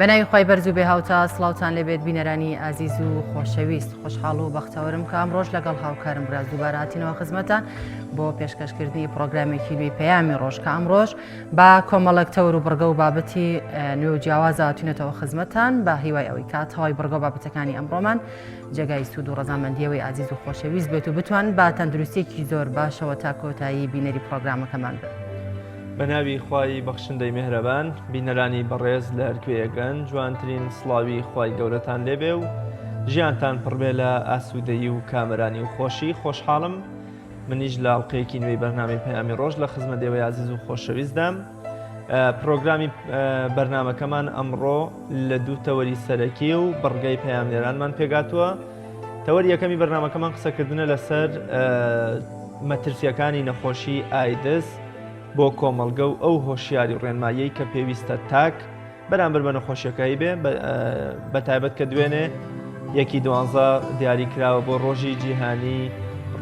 بەناوی خوای بەرز و بێهاوتا سڵاوتان لێبێت بینەرانی ئازیز و خۆشەویست خۆشحاڵ و بەختەوەرم کە ئەمڕۆژ لەگەڵ هاوکارم براز دووبارە هاتینەوە خزمەتان بۆ پێشکەشکردنی پرۆگرامێکی نوێی پەیامی ڕۆژ کە ئەمڕۆژ بە کۆمەڵێک تەور و بڕگە و بابەتی نوێ و جیاواز هاتوینەتەوە خزمەتان بە هیوای ئەوەی کە تەواوی بڕگە و بابەتەکانی ئەمڕۆمان جێگای سوود و ڕەزامەندیەوەی ئازیز و خۆشەویست بێت و بتوان بە تەندروستیەکی زۆر باشەوە تا کۆتایی بینەری پرۆگرامەکەمان بن. بە ناوی خوای بەخشندەی مێهرەبان بینەرانی بەڕێز لە هەرکوێیەکەن جوانترین سڵاوی خوای گەورەتان لێبێ و ژیانتان پڕبێ لە ئاسوودەیی و کامەرانی و خۆشی خۆشحاڵم منیش لە ئەڵقەیەکی نوێی بەرنامەی پەیامی ڕۆژ لە خزمەت ئێوەی ئازیز و خۆشەویستدام پرۆگرامی بەرنامەکەمان ئەمڕۆ لە دوو تەوەری سەرەکی و بڕگەی پەیامنێرانمان پێگاتووە تەوەری یەکەمی بەرنامەکەمان قسەکردنە لەسەر مەترسیەکانی نەخۆشی ئایدز بۆ کۆمەڵگە و ئەو هۆشیاری و ڕێنماییەی کە پێویستە تاک بەرامبەر بە نەخۆشیەکەی بێ بە تایبەت کە دوێنێ یەکی دوانزە دیاری کراوە بۆ ڕۆژی جیهانی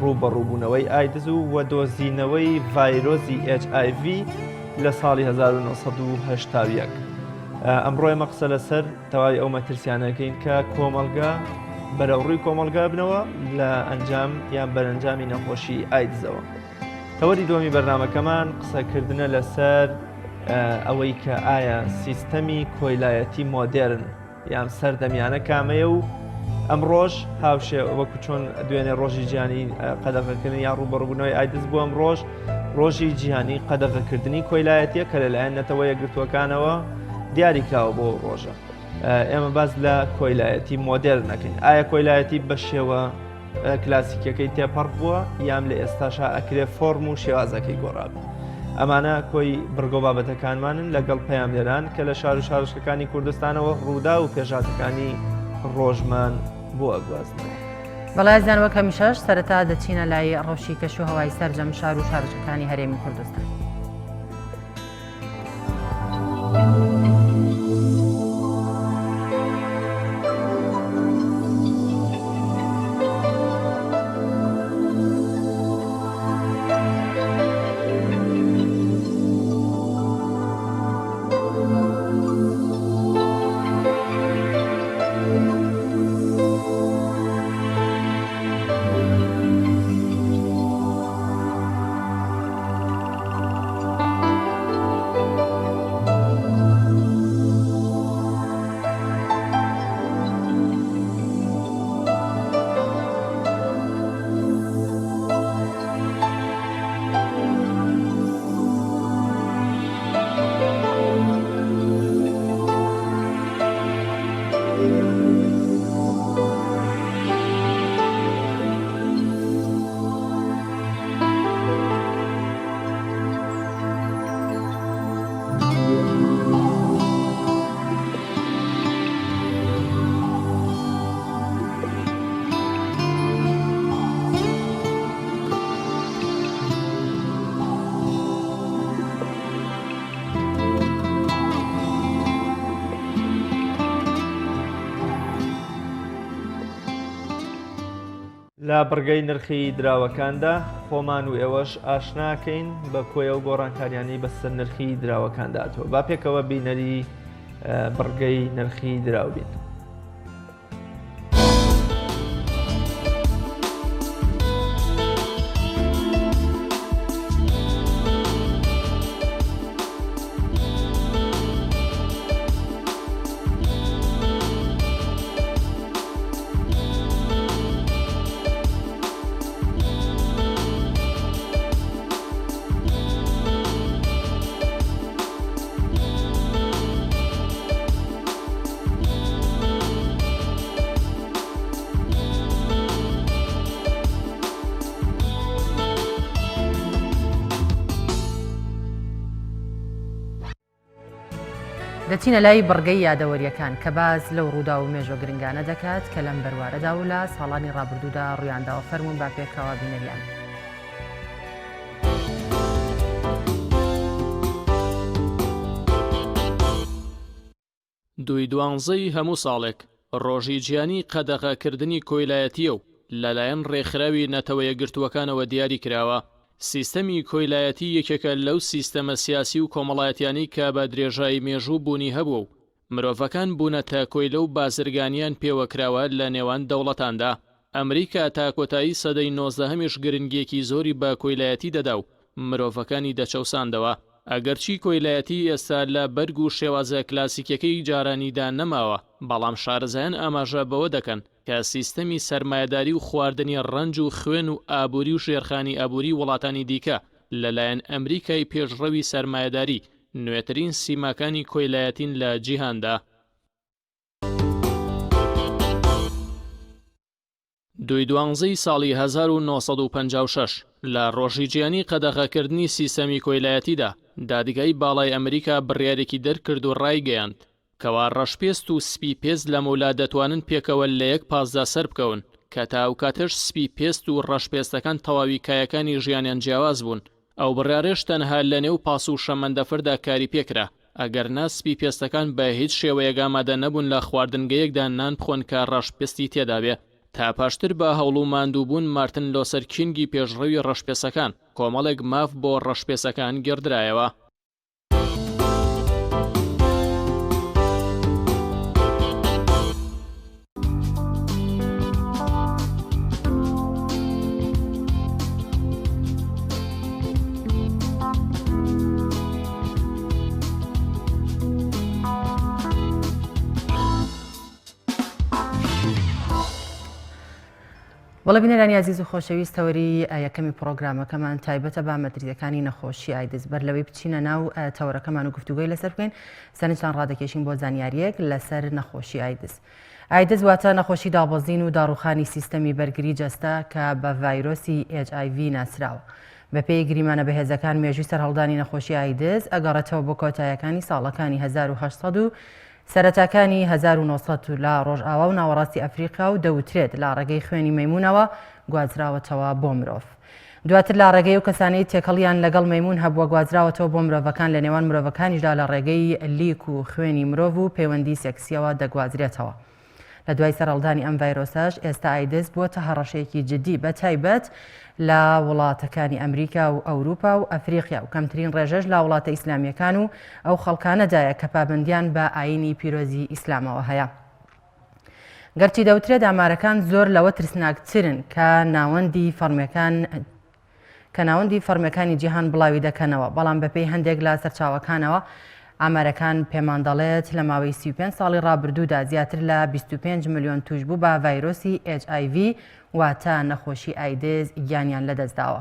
ڕووبەڕووبوونەوەی ئایدز و وە دۆزینەوەی ڤایرۆزی HIV لە ساڵی 1970. ئەمڕۆ ئێمە قسە لەسەر تەواوی ئەو مەترسیانەکەین کە کۆمەڵگە بەرەوڕووی کۆمەڵگا بنەوە لە ئەنجام یان بەرەنجامی نەخۆشی ئایدزەوە. تەوەری دووەمی بەرنامەکەمان قسەکردنە لەسەر ئەوەی کە ئایا سیستەمی کۆیلایەتی مۆدێرن یان سەردەمیانە کامەیە و ئەم ڕۆژ هاوشێ وەکو چۆن دوێنێ ڕۆژی جیهانی قەدەغەکردن یان ڕووبەڕووبوونەوەی ئایدز بوو ئەم ڕۆژ ڕۆژی جیهانی قەدەغەکردنی کۆیلایەتیە کە لەلایەن نەتەوە یەکگرتووەکانەوە دیاری کراوە بۆ ڕۆژە ئێمە باس لە کۆیلایەتی مۆدێرن نەکەین ئایا کۆیلایەتی بە شێوە کلاسیکیەکەی تێپەڕ بووە یان لە ئێستاشا ئەکرێ فۆرم و شێوازەکەی گۆڕابێت ئەمانە کۆی بڕگۆ بابەتەکانمانن لەگەڵ پەیامنێران کە لە شار و شارۆچکەکانی کوردستانەوە ڕوودا و پێشهاتەکانی ڕۆژمان بۆ ئەگوازنەوە. بەڵێ ئازیزان وەک هەمیشەش سەرەتا دەچینە لای ڕەوشی کەش و هەوای سەرجەم شار و شارۆچکەکانی هەرێمی کوردستان. لە بڕگەی نرخی دراوەکاندا خۆمان و ئێوەش ئاشناکەین بە کۆی ئەو گۆڕانکاریانەی بەسەر نرخی دراوەکاندا هاتووە. با پێکەوە بینەری بڕگەی نرخی دراو بین. دەچینە لای بڕگەی یادەوەرییەکان کە باس لەو ڕووداو و مێژوە گرنگانە دەکات کە لەم بەروارەدا و لە ساڵانی ڕابردوودا ڕوویانداوە فەرموون با پێکەوە بینەریان بین. دووی دوانزەی هەموو ساڵێک ڕۆژی جیهانی قەدەغەکردنی کۆیلایەتییە و لەلایەن ڕێکخراوی نەتەوە یەکگرتووەکانەوە دیاری کراوە. سیستەمی کۆیلایەتی یەکێکە لەو سیستەمە سیاسی و کۆمەڵایەتیانەی کە بە درێژایی مێژوو بوونی هەبووە و. مرۆڤەکان بوونەتە کۆیلە و بازرگانیان پێوە کراوە لە نێوان دەوڵەتاندا. ئەمریکا تا کۆتایی سەدەی نۆزدەهەمیش گرنگییەکی زۆری بە کۆیلایەتی دەدا و مرۆڤەکانی دەچەوساندەوە. ئەگەرچی کۆیلایەتی ئێستا لە بەرگ و شێوازە کلاسیکیەکەی جارانیدا نەماوە، بەڵام شارەزایان ئاماژە بەوە دەکەن کە سیستەمی سەرمایەداری و خواردنی ڕەنج و خوێن و ئابووری و ژێرخانی ئابووری وڵاتانی دیکە لەلایەن ئەمریکای پێشڕەوی سەرمایەداری نوێترین سیماکانی کۆیلایەتین لە جیهاندا. دووی دوانزەی ساڵی 1956، لە ڕۆژی جیهانی قەدەغەکردنی سیستەمی کۆیلایەتیدا، دادگای باڵای ئەمریکا بڕیارێکی دەرکرد و ڕایگەیاند کەوا ڕەشپێست و سپی پێست لەمەولا دەتوانن پێکەوە لە یەک پاسدا سەربکەون، کە تا ئەوکاتەش سپی پێست و ڕەشپێستەکان تەواوی کایەکانی ژیانیان جیاواز بوون. ئەو بڕیارەش تەنها لەنێو پاس و شەمەندەفەردا کاری پێکرا، ئەگەرنا سپی پێستەکان بە هیچ شێوەیەک ئامادە نەبوون لە خواردنگەیەکدا نان بخۆن کە ڕەش پێستی تێدابێ. تا پاشتر بە هەوڵ و ماندووبوون مارتن لۆسەر کینگی پێشڕەوی ڕەشپێسەکان، کۆمەڵێک ماف بۆ ڕەشپێسەکان گێڕدرایەوە. بەڵێ بینەرانی ئازیز و خۆشەویست تەوەری یەکەمی پڕۆگرامەکەمان تایبەتە بە مەترسیەکانی نەخۆشی ئایدز بەر لەوەی بچینە ناو تەوەرەکەمان و گفتوگۆی لەسەر بکەین سەرنجتان ڕادەکێشین بۆ زانیاریەک لەسەر نەخۆشی ئایدز. ئایدز واتە نەخۆشی دابەزین و داڕوخانی سیستەمی بەرگری جەستە کە بە ڤایرۆسی HIV ناسراوە. بەپێی گریمانە بەهێزەکان مێژووی سەرهەڵدانی نەخۆشی ئایدز ئەگەڕێتەوە بۆ کۆتایەکانی ساڵەکانی 1800 و سەرەتاکانی 1900 لە ڕۆژئاوا و ناوەڕاستی ئەفریقا و دەوترێت لە ڕێگەی خوێنی مەیمونەوە گوازراوەتەوە بۆ مرۆڤ. دواتر لە ڕێگەی ئەو کەسانەی تێکەڵیان لەگەڵ مەیمون هەبووە گوازراوەتەوە بۆ مرۆڤەکان لە نێوان مرۆڤەکانیشدا لە ڕێگەی لیک و خوێنی مرۆڤ و پەیوەندی سێکسیەوە دەگوازرێتەوە. لە دوای سەرهەڵدانی ئەم ڤایرۆسەش ئێستا ئایدز بووەتە هەڕەشەیەکی جدی بە تایبەت لە وڵاتەکانی ئەمریکا و ئەوروپا و ئەفریقیا و کەمترین ڕێژەش لە وڵاتە ئیسلامیەکان و ئەو خەڵکانەدایە کە پابەندیان بە ئایینی پیرۆزی ئیسلامەوە هەیە. گەرچی دەوترێت ئامارەکان زۆر لەوە ترسناکترن کە ناوەندی فەڕمیەکان کە ناوەندی فەڕمیەکانی جیهان بڵاوی دەکەنەوە، بەڵام بەپێی هەندێک لە سەرچاوەکانەوە ئامارەکان پێمان دەڵێت لە ماوەی 35 ساڵی ڕابردوودا زیاتر لە 25 ملیۆن تووشبوو بە ڤایرۆسی HIV واتە نەخۆشی ئایدز گیانیان لەدەستداوە.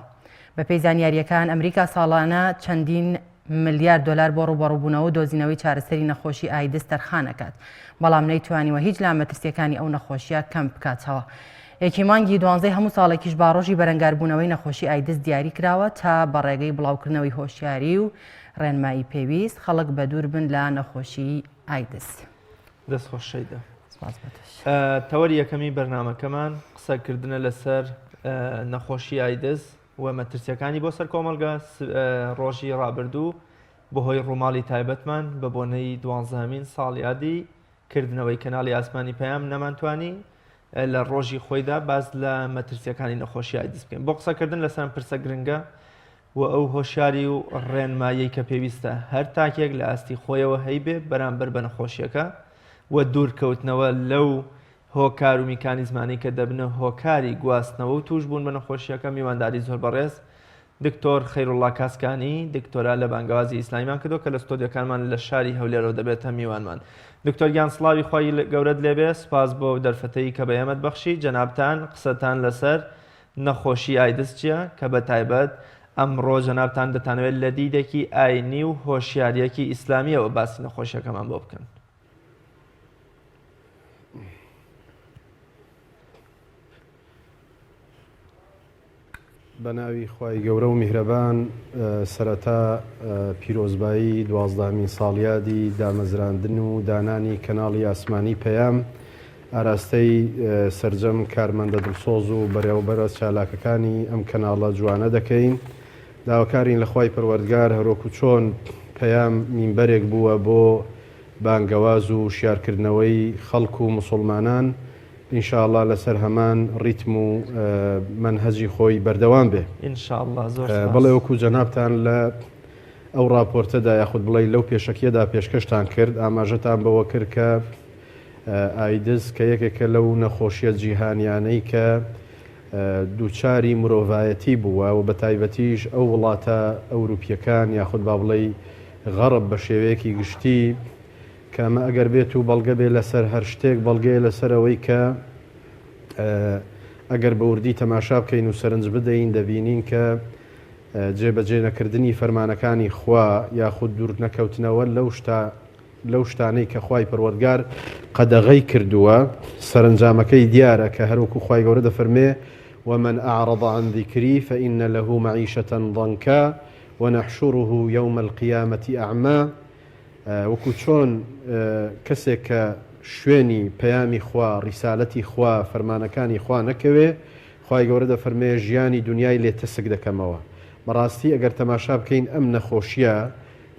بەپێی زانیارییەکان ئەمریکا ساڵانە چەندین ملیار دۆلار بۆ ڕووبەڕووبوونەوە و دۆزینەوەی چارەسەری نەخۆشی ئایدز تەرخان ئەکات، بەڵام نەیتوانیوە هیچ لە مەترسییەکانی ئەو نەخۆشییە کەم بکاتەوە. یەکی مانگی دوانزەی هەموو ساڵێکیش با ڕۆژی بەرەنگاربوونەوەی نەخۆشی ئایدز دیاری کراوە تا بە ڕێگەی بڵاوکردنەوەی هۆشیاری و ڕێنمایی پێویست خەڵک بەدوور بن لە نەخۆشیی ئایدز. دەست خۆش شەیدا. سپاس بۆ تۆش. تەوەری یەکەمی بەرنامەکەمان قسەکردنە لەسەر نەخۆشی ئایدز و مەترسیەکانی بۆ سەر کۆمەڵگە ڕۆژی ڕابردوو بەهۆی ڕووماڵی تایبەتمان بە بۆنەی دوانزەهەمین ساڵیادی کردنەوەی کەناڵی ئاسمانی پەیام نەمانتوانی لە ڕۆژی خۆیدا باس لە مەترسیەکانی نەخۆشی ئایدز بکەین بۆ قسەکردن لەسەر پرسە گرنگە و ئەو هۆشیاری و ڕێنماییەی کە پێویستە هەر تاکێک لە ئاستی خۆیەوە هەیبێ بەرامبەر بە نەخۆشیەکە و دوورکەوتنەوە لەو هۆکار و میکانیزمانەی کە دەبنە هۆکاری گواستنەوە و تووشبوون بە نەخۆشییەکە، میوانداری زۆر بەڕێز دکتۆر خەیروڵڵا کاسکانی، دکتۆرا لە بانگەوازی ئیسلامیمان کردووە کە لە ستۆدیۆکانمان لە شاری هەولێرەوە دەبێتە میوانمان. دکتۆر گیان سڵاوی خوای گەورەت لێبێ، سوپاس بۆ ئەو دەرفەتەی کە بە ئێمەت بەخشی، جەنابتان قسەتان لەسەر نەخۆشی ئایدز چییە کە بە تایبەت ئەمڕۆ جەنابتان دەتانەوێت لە دیدێکی ئاینی و هۆشیارییەکی ئیسلامییەوە باسی نەخۆشییەکەمان بۆ بکەن؟ بە ناوی خوای گەورە و میهرەبان سەرەتا پیرۆزبایی دوازدەهەمین ساڵیادی دامەزراندن و دانانی کەناڵی ئاسمانی پەیام ئاراستەی سەرجەم کارمەندە دڵسۆز و بەرێوەبەرە چالاکەکانی ئەم کەناڵە جوانە دەکەین داواکارین لە خوای پەروەردگار هەروەکو چۆن پەیام مینبەرێک بووە بۆ بانگەواز و وشیارکردنەوەی خەڵک و موسوڵمانان ان شاء اللە لەسەر هەمان ڕیتم و مەنهەجی خۆی بەردەوام بێ. ان شاء اللە زۆر سوپاس. بەڵێ وەکو جەنابتان لە. ئەو ڕاپۆرتەدا یاخود بڵێی لەو پێشەکیەدا پێشکەشتان کرد ئاماژەتان بەوە کرد کە ئایدز کە یەکێکە لەو نەخۆشیە جیهانیانەی کە دووچاری مرۆڤایەتی بووە و بە تایبەتیش ئەو وڵاتە ئەوروپیەکان یاخود با بڵێی غەڕب بە شێوەیەکی گشتی کە ئەمە ئەگەر بێت و بەڵگە بێ لەسەر هەر شتێک بەڵگەیە لەسەر ئەوەی کە ئەگەر بە وردی تەماشا بکەین و سەرنج بدەین دەبینین کە جێبەجێ نەکردنی فەرمانەکانی خوا یاخود دوورنەکەوتنەوە لەو شتە لەو شتانەی کە خوای پەروەردگار قەدەغەی کردووە سەرەنجامەکەی دیارە کە هەروەکو خوای گەورە دەفەرمێ ومن اعرض عن ذکری فان له معیشة ضنکا ونحشره یوم القیامە اعمی وەکو چۆن کەسێک کە شوێنی پەیامی خوا، ڕیسالەتی خوا، فەرمانەکانی خوا نەکەوێ، خوای گەورە دەفەرمێ ژیانی دونیای لێ تەسک دەکەمەوە. بەڕاستی ئەگەر تەماشا بکەین ئەم نەخۆشیە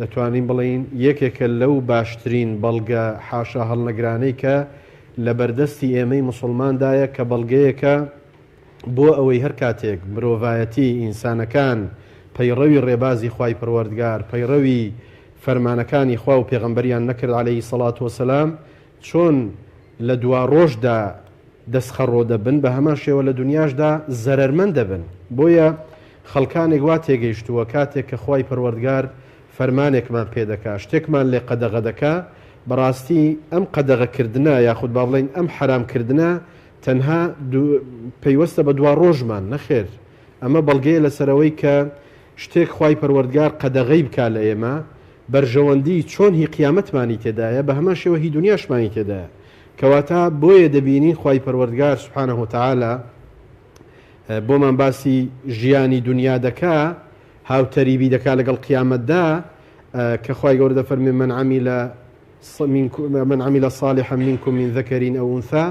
دەتوانین بڵێین یەکێکە لەو باشترین بەڵگە حاشا هەڵنەگرانەی کە لەبەردەستی ئێمەی موسوڵماندایە کە بەڵگەیەکە بۆ ئەوەی هەر کاتێک مرۆڤایەتی، ئینسانەکان، پەیڕەوی ڕێبازی خوای پەروەردگار، پەیڕەوی فەرمانەکانی خوا و پێغەمبەریان نەکرد علیە الصلوە والسلام، چۆن لە دواڕۆژدا دەستخەڕۆ دەبن، بە هەمان شێوە لە دونیاشدا زەرەرمەند دەبن. بۆیە خەڵکانێک وا تێگەیشتووە کاتێک کە خوای پەروەردگار فەرمانێکمان پێ دەکا، شتێکمان لێ قەدەغە دەکا، بەڕاستی ئەم قەدەغەکردنە یاخود با بڵێین ئەم حەرامکردنە تەنها پەیوەستە بە دواڕۆژمان، نەخێر ئەمە بەڵگەیە لەسەر ئەوەی کە شتێک خوای پەروەردگار قەدەغەی بکا لە ئێمە، بەرژەوەندی چۆن هی قیامەتمانی تێدایە بە هەمان شێوە هی دونیاشمانی تێدایە، کەواتە بۆیە دەبینین خوای پەروەردگار سبحانە وتعالی بۆمان باسی ژیانی دونیا دەکا هاوتەریبی دەکا لەگەڵ قیامەتدا کە خوای گەورە دەفەرمێ من عمل من عمل صالحا منكم من ذكر أو أنثى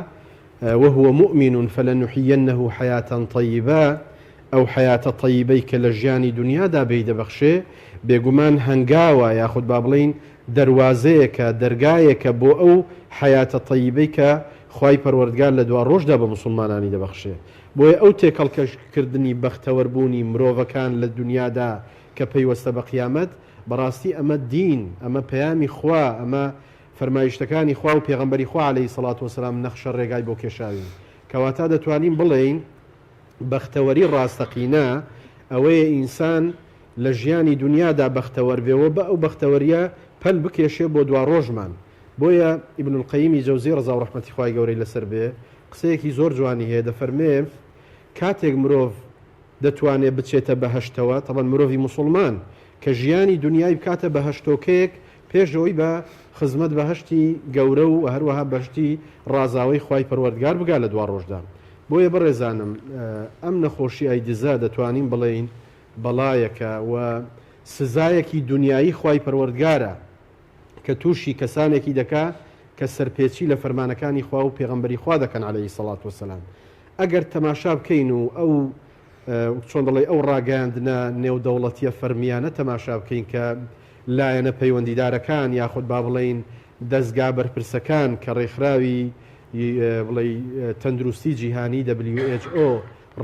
وهو مؤمن فلنحيينه حیاة طیبە، ئەو حەیاتە طیبەی کە لە ژیانی دونیادا پێی دەبەخشێ، بێگومان هەنگاوە یاخود با بڵێین دەروازەیەکە، دەرگایەکە بۆ ئەو حەیاتە طیبەی کە خوای پەروەردگار لە دواڕۆژدا بە موسوڵمانانی دەبەخشێ. بۆیە ئەو تێکەڵکەشکردنی بەختەوەربوونی مرۆڤەکان لە دونیادا کە پەیوەستە بە قیامەت، بەڕاستی ئەمە دین، ئەمە پەیامی خوا، ئەمە فەرمایشتەکانی خوا و پێغەمبەری خوا علیە سڵات وسلام نەخشە ڕێگای بۆ کێشاوین. کەواتە دەتوانین بڵێین بەختەوەری ڕاستەقینە ئەوەیە ئینسان لە ژیانی دونیادا بەختەوەر بێ و بە ئەو بەختەوەریە پەل بکێشێ بۆ دواڕۆژمان. بۆیە ابن القیم جەوزی ڕەزا و ڕەحمەتی خوای گەورەی لەسەر بێ قسەیەکی زۆر جوانی هەیە دەفەرمێ کاتێک مرۆڤ دەتوانێ بچێتە بەهەشتەوە، تەبەن مرۆڤی موسوڵمان کە ژیانی دونیای بکاتە بەهەشتۆکەیەک پێش ئەوەی بە خزمەت بەهەشتی گەورە و هەروەها بەهشتی ڕازاوەی خوای پەروەردگار بگا لە دواڕۆژدا. بۆیە بەڕێزانم ئەم نەخۆشی ئایدزە دەتوانین بڵێین بەڵایەکە و سزایەکی دونیایی خوای پەروەردگارە کە تووشی کەسانێکی دەکا کە سەرپێچی لە فەرمانەکانی خوا و پێغەمبەری خوا دەکەن علیە سەڵات وسلام. ئەگەر تەماشا بکەین و ئەو چۆن دەڵێی ئەو ڕاگەیاندنە نێودەوڵەتیە فەرمیانە تەماشا بکەین کە لایەنە پەیوەندیدارەکان یاخود با بڵێین دەزگا بەرپرسەکان کە ڕێکخراوی بڵێی تەندروستی جیهانی WHO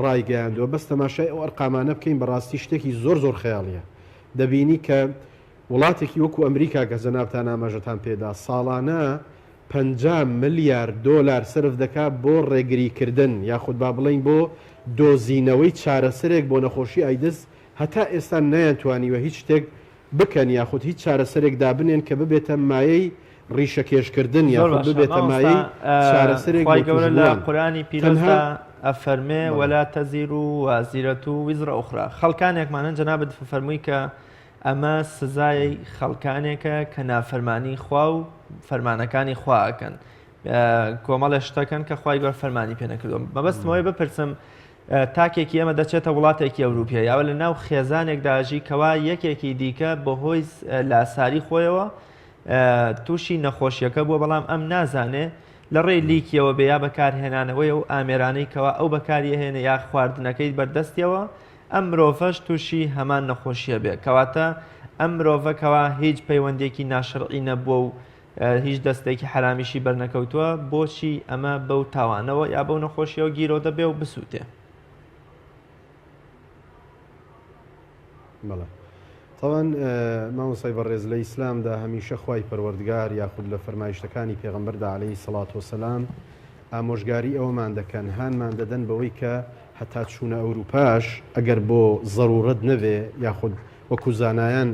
ڕایگەیاندووە بەس تەماشای ئەو ئەرقامانە بکەین بەڕاستی شتێکی زۆر زۆر خەیاڵیە دەبینی کە وڵاتێکی وەکو ئەمریکا کە جەنابتان ئاماژەتان پێدا ساڵانە 50 ملیار دۆلار سەرف دەکا بۆ ڕێگریکردن یاخود با بڵێین بۆ دۆزینەوەی چارەسەرێک بۆ نەخۆشی ئایدز هەتا ئێستا نەیانتوانیوە هیچ شتێک بکەن یاخود هیچ چارەسەرێک دابنێن کە ببێتە مایەی ڕیشەکێشکردن زۆر یاخود باشە ببێتە مامۆستا مایەی چارەسەرێک خوای بۆ گەورە لە توشبووان قورئانی تەنها پیرۆزدا ئەفەرمێ بەڵێ. ولا تزر وازرة وزر أخرى خەڵکانێکمان هەن جەنابت فەرمووی کە ئەمە سزای خەڵکانێکە کە نافەرمانی خوا و فەرمانەکانی خوا ئەکەن کۆمەڵێ شتەکەن کە خوای گەورە فەرمانی پێ نەکردووە مەبەستمەوەی بپرسم تاکێکی ئەمە دەچێتە وڵاتێکی ئەوروپیە یاوە لە ناو خێزانێکدا ژی کەوا یەکێکی دیکە بەهۆی لاساری خۆیەوە تووشی نەخۆشیەکە بووە بەڵام ئەم نازانێ لە ڕێی لیکیەوە بێ یا بەکارهێنانەوەی و ئامێرانەی کەوا ئەو بەکاریهێنە یا خواردنەکەی بەردەستیەوە ئەم مرۆڤەش تووشی هەمان نەخۆشیە بێ کەواتە ئەم مرۆڤە کەوا هیچ پەیوەندێکی ناشەرعی نەبووە و هیچ دەستێکی حەرامیشی بەرنەکەوتووە بۆچی ئەمە بەو تاوانەوە یا بەو نەخۆشیەوە گیرۆدە بێ و بسووتێ؟ بەڵێ. تەوان مامۆستای بەڕێز لە ئیسلامدا هەمیشە خوای پەروەردگار یاخود لە فەرمایشتەکانی پێغەمبەردا علیە سڵات وسلام ئامۆژگاری ئەوەمان دەکەن هانمان دەدەن بەوەی کە هەتا چوونە ئەوروپاش ئەگەر بۆ زەرورەت نەبێ یاخود وەکو زانایان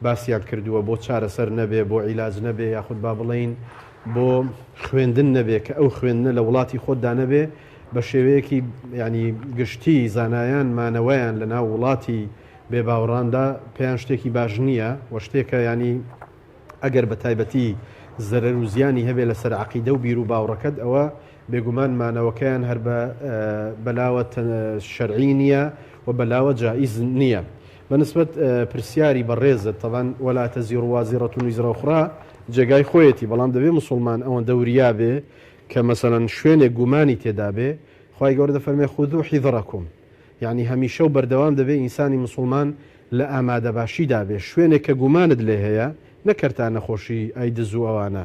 باسیان کردووە بۆ چارەسەر نەبێ بۆ عیلاج نەبێ یاخود با بڵێین بۆ خوێندن نەبێ کە ئەو خوێندنە لە وڵاتی خۆتدا نەبێ بە شێوەیەکی یانی گشتی زانایان مانەوەیان لە ناو وڵاتی بێ باوەڕاندا پێیان شتێکی باش نییە و شتێکە یانی ئەگەر بە تایبەتی زەرەر و زیانی هەبێ لەسەر عەقیدە و بیر و باوڕەکەت ئەوە بێگومان مانەوەکەیان هەر بە بەلاوە شەرعی نییە و بەلاوە جائیز نییە. بە نسبەت پرسیاری بەڕێزت تەبعەن ولا تزر وازرة وزر اخرى جێگای خۆیەتی بەڵام دەبێ موسوڵمان ئەوەندە وریا بێ کە مەسەلەن شوێنێک گومانی تێدا بێ خوای گەورە دەفەرمێ خذوا حذرکم یەعنی هەمیشە و بەردەوام دەبێ ئینسانی موسوڵمان لە ئامادەباشیدا بێ شوێنێک کە گومانت لێ هەیە نەک هەر تا نەخۆشی ئایدز و ئەوانە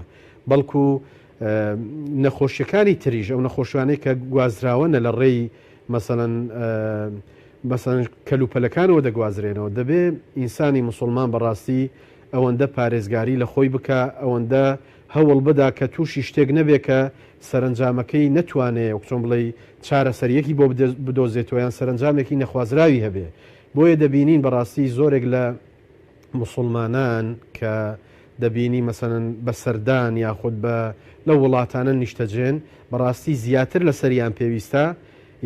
بەڵکو نەخۆشیەکانی تریش ئەو نەخۆشیانەی کە گوازراوەنە لە ڕێی مەسەلەن مەسەلەن کەلوپەلەکانەوە دەگوازرێنەوە دەبێ ئینسانی موسوڵمان بەڕاستی ئەوەندە پارێزگاری لە خۆی بکا ئەوەندە هەوڵ بدا کە تووشی شتێک نەبێ کە سەرەنجامەکەی نەتوانێ وەک چۆن بڵێی چارەسەرییەکی بۆ بدۆزێتەوە یان سەرەنجامێکی نەخوازراوی هەبێ بۆیە دەبینین بەڕاستی زۆرێک لە موسوڵمانان کە دەبینی مەسەلەن بە سەردان یاخود بە لەو وڵاتانە نیشتەجێن بەڕاستی زیاتر لەسەریان پێویستە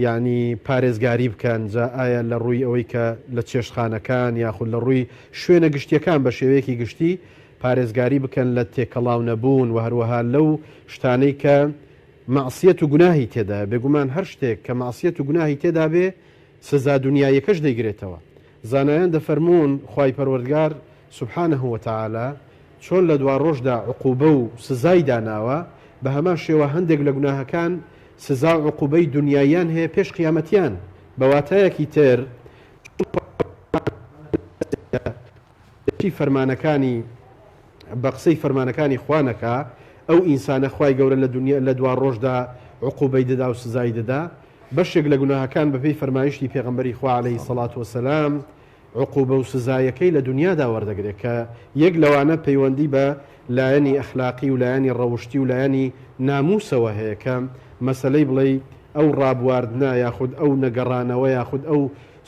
یانی پارێزگاری بکەن جا ئایا لە ڕووی ئەوەی کە لە چێشتخانەکان یاخود لە ڕووی شوێنە گشتیەکان بە شێوەیەکی گشتی پارێزگاری بکەن لە تێکەڵاو نەبوون و هەروەها لەو شتانەی کە مەعسیەت و گوناهی تێدایە بێگومان هەر شتێک کە مەعسیەت و گوناهی تێدا بێ سزا دونیاییەکەش دەیگرێتەوە زانایان دەفەرموون خوای پەروەردگار سبحانە وتعالی چۆن لە دواڕۆژدا عقوبە و سزای داناوە بەهەمان شێوە هەندێک لە گوناهەکان سزا و عقوبەی دونیاییان هەیە پێش قیامەتیان بە واتایەکی تر چۆن خوای فەرمانەکانی بە قسەی فەرمانەکانی خوا نەکا ئەو ئینسانە خوای گەورە لە دونیا لە دواڕۆژدا عقوبەی دەدا و سزای دەدا بەشێک لە گوناهەکان بەپێی فەرمایشتی پێغەمبەری خوا علیە سەڵات وسلام عقوبە و سزایەکەی لە دونیادا وەردەگرێ کە یەک لەوانە پەیوەندی بە لایەنی ئەخلاقی و لایەنی ڕەوشتی و لایەنی ناموسەوە هەیە کە مەسەلەی بڵێی ئەو ڕابواردنە یاخود ئەو نەگەڕانەوە یاخود ئەو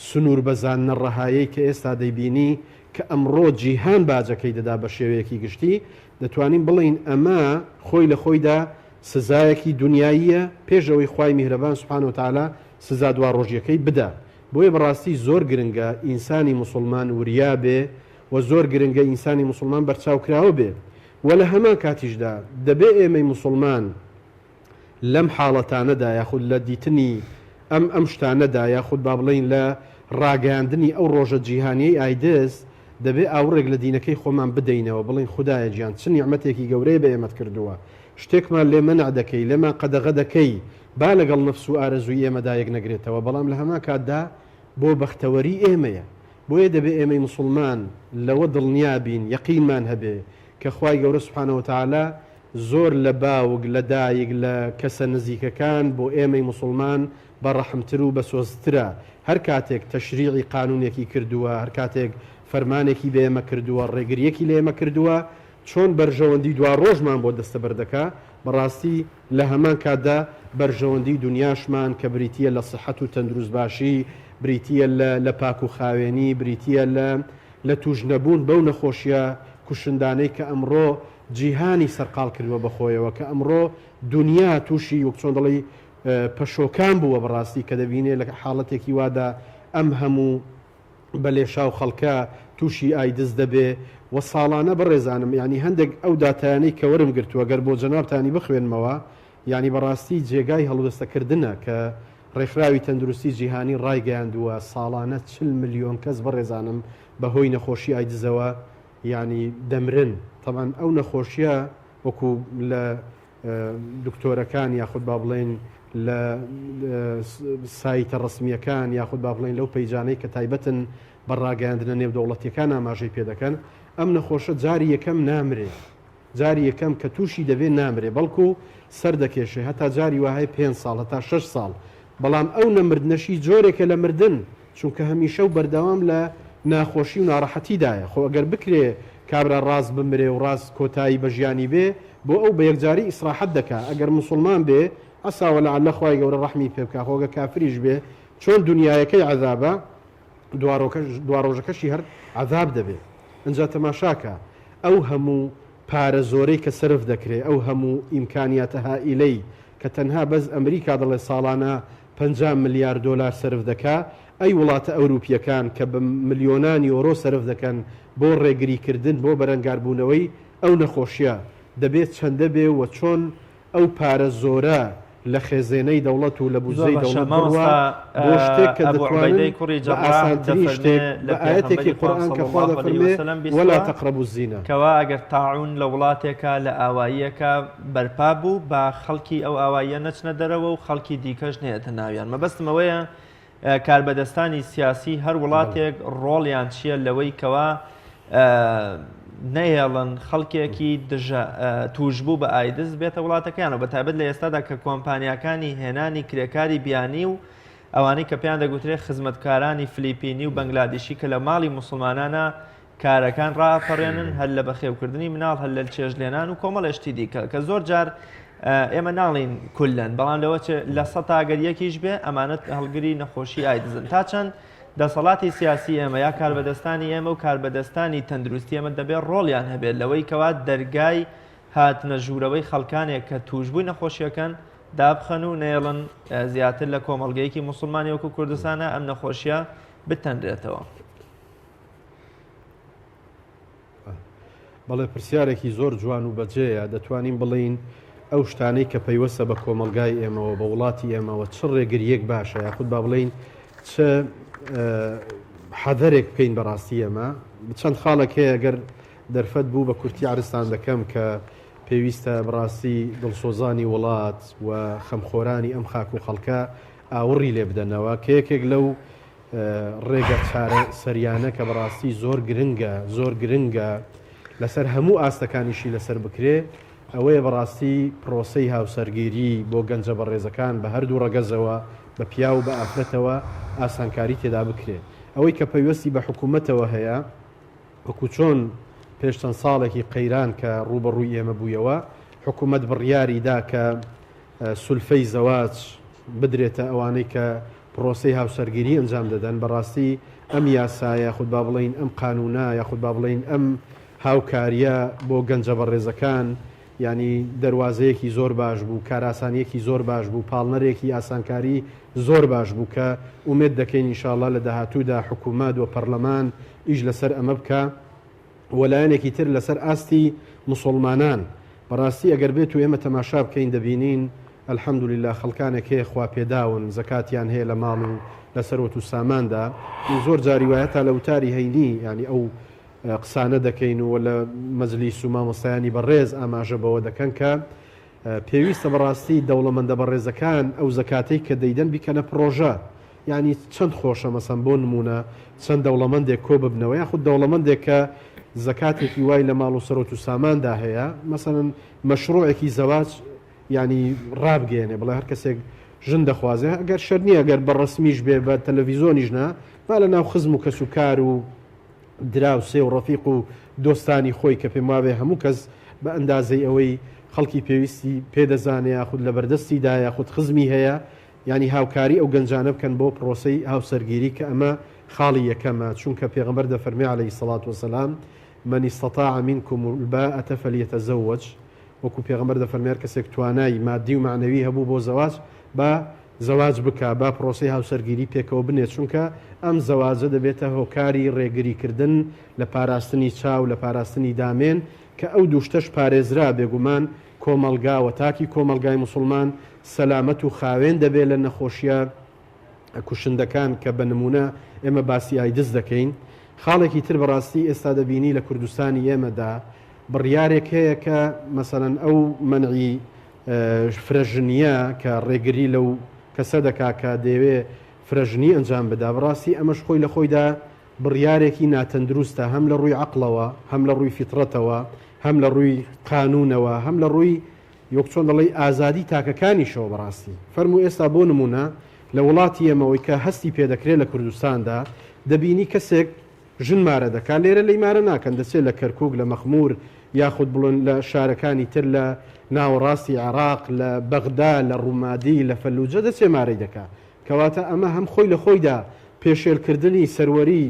سنووربەزاندنە ڕەهایەی کە ئێستا دەیبینی کە ئەمڕۆ جیهان باجەکەی دەدا بە شێوەیەکی گشتی، دەتوانین بڵێین ئەمە خۆی لە خۆیدا سزایەکی دونیاییە پێش ئەوەی خوای میهرەبان سبحانە وتعالی سزا دواڕۆژیەکەی بدا. بۆیە بەڕاستی زۆر گرنگە ئینسانی موسوڵمان وریا بێ و زۆر گرنگە ئینسانی موسوڵمان بەرچاوکراوە بێ و لە هەمان کاتیشدا دەبێ ئێمەی موسوڵمان لەم حاڵەتانەدا یاخود لە دیتنی ئەم ئەم شتانەدا یاخود با بڵێین لە ڕاگەیاندنی ئەو ڕۆژە جیهانیەی ئایدز دەبێ ئاوڕێک لە دینەکەی خۆمان بدەینەوە بڵێین خودایە گیان چ نیعمەتێکی گەورەیە بە ئێمەت کردووە شتێکمان لێ مەنع دەکەی لێمان قەدەغە دەکەی با لەگەڵ نەفس و ئارەزووی ئێمەدا یەک نەگرێتەوە بەڵام لە هەمان کاتدا بۆ بەختەوەری ئێمەیە بۆیە دەبێ ئێمەی موسوڵمان لەوە دڵنیا بین یەقینمان هەبێ کە خوای گەورە سبحانە وتعالی زۆر لە باوک، لە دایک، لە کەسە نزیکەکان بۆ ئێمەی موسوڵمان بە ڕەحمتر و بەسۆزترە. هەر کاتێک تەشریعی قانونێکی کردووە، هەر کاتێک فەرمانێکی بە ئێمە کردووە، ڕێگرییەکی لە ئێمە کردووە، چۆن بەرژەوەندی دواڕۆژمان بۆ دەستەبەر دەکا، بەڕاستی لە هەمان کاتدا بەرژەوەندی دونیاشمان کە بریتییە لە سیحەت و تەندروستباشی، بریتییە لە لە پاک و خاوێنی، بریتییە لە لە تووش نەبوون بەو نەخۆشییە کوشندانەی کە ئەمڕۆ جیهانی سەرقاڵ کردووە بە خۆیەوە کە ئەمڕۆ دونیا تووشی وەک چۆن دەڵێی پەشۆکان بووە بەڕاستی کە دەبینێ لە حاڵەتێکی وادا ئەم هەموو بە لێشاو خەڵکە تووشی ئایدز دەبێ و ساڵانە بەڕێزانم یانی هەندێک ئەو داتایانەی کە وەرم گرتووە گەر بۆ جەنابتانی بخوێنمەوە یانی بەڕاستی جێگای هەڵوێستەکردنە کە ڕێکخراوی تەندروستی جیهانی ڕایگەیاندووە ساڵانە 40 ملیۆن کەس بەڕێزانم بە هۆی نەخۆشی ئایدزەوە یانی دەمرن تەبعەن ئەو نەخۆشیە وەکو لە دکتۆرەکان یاخود با بڵێین لە سایتە ڕسمیەکان یاخود با بڵێین لەو پەیجانەی کە تایبەتن بە ڕاگەیاندنە نێودەوڵەتیەکان ئاماژەی پێ دەکەن ئەم نەخۆشە جاری یەکەم نامرێ جاری یەکەم کە تووشی دەبێ نامرێ بەڵکو سەر دەکێشێ هەتا جاری وایە پێنج ساڵ هەتا شەش ساڵ بەڵام ئەو نەمردنەشی جۆرێکە لە مردن چونکە هەمیشە و بەردەوام لە. ناخۆشی و ناڕەحەتیدایە، خۆ ئەگەر بکرێ کابرا ڕاست بمرێ و ڕاست کۆتایی بە ژیانی بێ، بۆ ئەو بە یەکجاری ئیسڕاحەت دەکا، ئەگەر موسوڵمان بێ عسا ولعل خوای گەورە ڕەحمی پێ بکا، خۆ گەر کافریش بێ چۆن دونیایەکەی عەزابە دواڕۆژەکەشی هەر عەزاب دەبێ. ئنجا تەماشاکە ئەو هەموو پارە زۆرەی کە سەرف دەکرێ، ئەو هەموو ئیمکانیاتە هائیلەی کە تەنها بەس ئەمریکا دەڵێ ساڵانە 50 ملیار دۆلار سەرف دەکا، ئەی وڵاتە ئەوروپییەکان کە بە ملیۆنان یۆرۆ سەرف دەکەن بۆ ڕێگریکردن، بۆ بەرەنگاربوونەوەی ئەو نەخۆشییە، دەبێ چەندە بێ و چۆن ئەو پارە زۆرە لە خێزێنەی دەوڵەت و لە زۆر بودجەی باشە دەوڵەت بڕوا مامۆستا بۆ شتێک کە ئەبو دەتوانن عوبەیدەی کوڕی بە جەڕاح ئاسانترین دەفەرمێ شتێک لە بە ئایەتێکی پێغەمبەری خوا قورئان کە صلی خوا اللە علیه دەفەرمێ وسلم ولا بیستووە تقربوا الزنا. کەوا ئەگەر تاعون لە وڵاتێکا لە ئاواییەکا بەرپا بوو با خەڵکی ئەو ئاواییە نەچنە دەرەوە و خەڵکی دیکەش نەیەتە ناویان مەبەستم ئەوەیە کاربەدەستانی سیاسی هەر وڵاتێک ڕۆڵیان چییە لەوەی کەوا نەهێڵن خەڵکێکی دژە توشبوو بە ئایدز بێتە وڵاتەکەیانەوە بە تایبەت لە ئێستادا کە کۆمپانیاکانی هێنانی کرێکاری بیانی و ئەوانەی کە پێیان دەگوترێت خزمەتکارانی فلیپینی و بەنگلادیشی کە لە ماڵی موسڵمانانە کارەکان ڕائەپەڕێنن هەر لە بەخێوکردنی مناڵ هەر لە چێژلێنان و کۆمەڵێ شتی دیکە کە زۆر جار ئێمە ناڵین کولەن بەڵام لەوە لە سە تاگەر یەکیش بێ ئەمانەت هەڵگری نەخۆشی ئایدزن تا چەند دەسەڵاتی سیاسی ئێمە یا کاربەدەستانی ئێمە و کاربەدەستانی تەندروستی ئێمە دەبێت ڕۆڵیان هەبێت لەوەی کەوا دەرگای هاتنە ژوورەوەی خەڵکانێک کە توشبووی نەخۆشیەکەن دابخەن و نەیەڵن زیاتر لە کۆمەڵگەیەکی موسڵمانی وەکو کوردستانە ئەم نەخۆشیە بتەنرێتەوە. بەڵێ پرسیارێکی زۆر جوان و بەجێیە، دەتوانین بڵێین ئەو شتانەی کە پەیوەستە بە کۆمەڵگای ئێمەوە، بە وڵاتی ئێمەوە چ ڕێگرییەک باشە یاخود با بڵێین چ حەزەرێک بکەین بەڕاستی ئێمە چەند خاڵێک هەیە گەر دەرفەت بوو بە کورتی عەرزتان دەکەم کە پێویستە بەڕاستی دڵسۆزانی وڵات و خەمخۆرانی ئەم خاک و خەڵکە ئاوڕی لێ بدەنەوە کە یەکێک لەو ڕێگە چارە سەریانە کە بەڕاستی زۆر گرنگە زۆر گرنگە لەسەر هەموو ئاستەکانیشی لەسەر بکرێ ئەوەیە بەڕاستی پرۆسەی هاوسەرگیری بۆ گەنجە بەڕێزەکان بە هەردوو ڕەگەزەوە بە پیاو و بە ئافرەتەوە ئاسانکاری تێدا بکرێ ئەوەی کە پەیوەستی بە حکوومەتەوە هەیە وەکو چۆن پێش چەند ساڵێکی قەیران کە ڕووبەڕووی ئێمە بوویەوە حکوومەت بڕیاری دا کە سولفەی زەواج بدرێتە ئەوانەی کە پرۆسەی هاوسەرگیری ئەنجام دەدەن، بەڕاستی ئەم یاسایە یاخود با بڵێین ئەم قانوونە یاخود با بڵێین ئەم هاوکارییە بۆ گەنجە بەڕێزەکان یانی دەروازەیەکی زۆر باش بوو، کارئاسانییەکی زۆر باش بوو، پاڵنەرێکی ئاسانکاری زۆر باش بوو کە ئومێد دەکەین ئینشاڵڵا لە داهاتوودا حکوومەت و پەرلەمان ئیش لەسەر ئەمە بکا. وە لایەنێکی تر لەسەر ئاستی موسوڵمانان بەڕاستی ئەگەر بێت و ئێمە تەماشا بکەین دەبینین الحمدللە خەڵکانێک هەیە خوا پێداون زەکاتیان هەیە لە ماڵ و لە سەروەت و ساماندا من زۆر جاری وایە تا لە وتاری هەینی یانی ئەو قسانە دەکەین و لە مەجلیس و مامۆستایانی بەڕێز ئاماژە بەوە دەکەن کە پێویستە بەڕاستی دەوڵەمەندە بەڕێزەکان ئەو زەکاتەی کە دەیدەن بیکەنە پڕۆژە یانی چەند خۆشە مەسەن بۆ نمونە چەند دەوڵەمەندێک کۆ ببنەوە یاخود دەوڵەمەندێک کە زەکاتێکی وای لە ماڵ و سەرۆت و ساماندا هەیە مەسەن مەشروعێکی زەواج ینی ڕابگەێنێ بڵێ هەر کەسێک ژن دەخوازێ ئەگەر شەر نییە گەر بە ڕسمیش بێ بە تەلەڤیزۆنیش نا با لە ناو خزم و کەس و کار و دراوسێ و ڕەفیق و دۆستانی خۆی کە پێم وابێ هەموو کەس بە ئەندازەی ئەوەی خەڵکی پێویستی پێ دەزانێ یاخود لە بەردەستی دایە یاخود خزمی هەیە یانی هاوکاری ئەو گەنجانە بکەن بۆ پڕۆسەی هاوسەرگیری کە ئەمە خاڵی یەکەمە چونکە پێغەمبەر دەفەرمێ علیە الصلوة والسلام من استطاع منکم الباءة فلیتزوج وەکو پێغەمبەر دەفەرمێ هەر کەسێک توانای مادی و مەعنەوی هەبوو بۆ زەواج با زەواج بکا با پڕۆسەی هاوسەرگیری پێکەوە بنێت چونکە ئەم زەواجە دەبێتە هۆکاری ڕێگری کردن لە پاراستنی چاو لە پاراستنی دامێن کە ئەو دوو شتەش پارێزرا بێگومان کۆمەڵگا و تاکی کۆمەڵگای موسڵمان سەلامەت و خاوێن دەبێت لە نەخۆشیە کوشندەکان کە بە نمونە ئێمە باسی ئایدز دەکەین. خاڵێکی تر بەڕاستی ئێستا دەبینی لە کوردستانی ئێمەدا بڕیارێک هەیە کە مەسەلەن ئەو مەنعی فرەژنیە کە ڕێگری لەو کەسە دەکا کە دەیەوێ فرەژنی ئەنجام بدا بەڕاستی ئەمەش خۆی لە خۆیدا بڕیارێکی ناتەندروستە هەم لە ڕووی عەقڵەوە، هەم لە ڕووی فیتڕەتەوە، هەم لە ڕووی قانوونەوە، هەم لە ڕووی وەک چۆن دەڵێی ئازادی تاکەکانیشەوە بەڕاستی. فەرموو ئێستا بۆ نموونە لە وڵاتی ئێمە ئەوەی کە هەستی پێ دەکرێ لە کوردستاندا دەبینی کەسێک. ژن مارە دەکا لێرە لێی مارە ناکەن دەچێ لە کەرکوک لە مەخمور یاخود بڵێن لە شارەکانی تر لە ناوەڕاستی عێراق لە بەغدا لە ڕومادی لە فەلوجە دەچێ مارەی دەکا کەواتە ئەمە هەم خۆی لە خۆیدا پێشێلکردنی سەروەری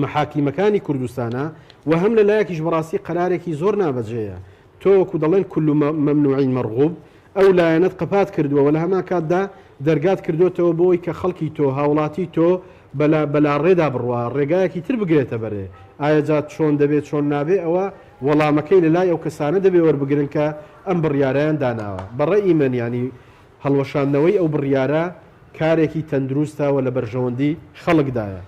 مەحاکیمەکانی کوردستانە و هەم لە لایەکیش بەڕاستی قەرارێکی زۆر نابەجێیە تۆ وەکو دەڵێن کل ممنوع مرغوب ئەو لایەنەت قەپات کردووە و لە هەمان کاتدا دەرگات کردۆتەوە بۆی کە خەڵکی تۆ هاوڵاتی تۆ بەلا بەلاڕێدا بڕوا ڕێگایەکی تر بگرێتە بەرێ ئایا جا چۆن دەبێ چۆن نابێ ئەوە وەڵامەکەی لە لای ئەو کەسانە دەبێ وەربگرن کە ئەم بڕیارەیان داناوە بە ڕەئی من یانی هەڵوەشاندنەوەی ئەو بڕیارە کارێکی تەندروستە و لە بەرژەوەندی خەڵکدایە.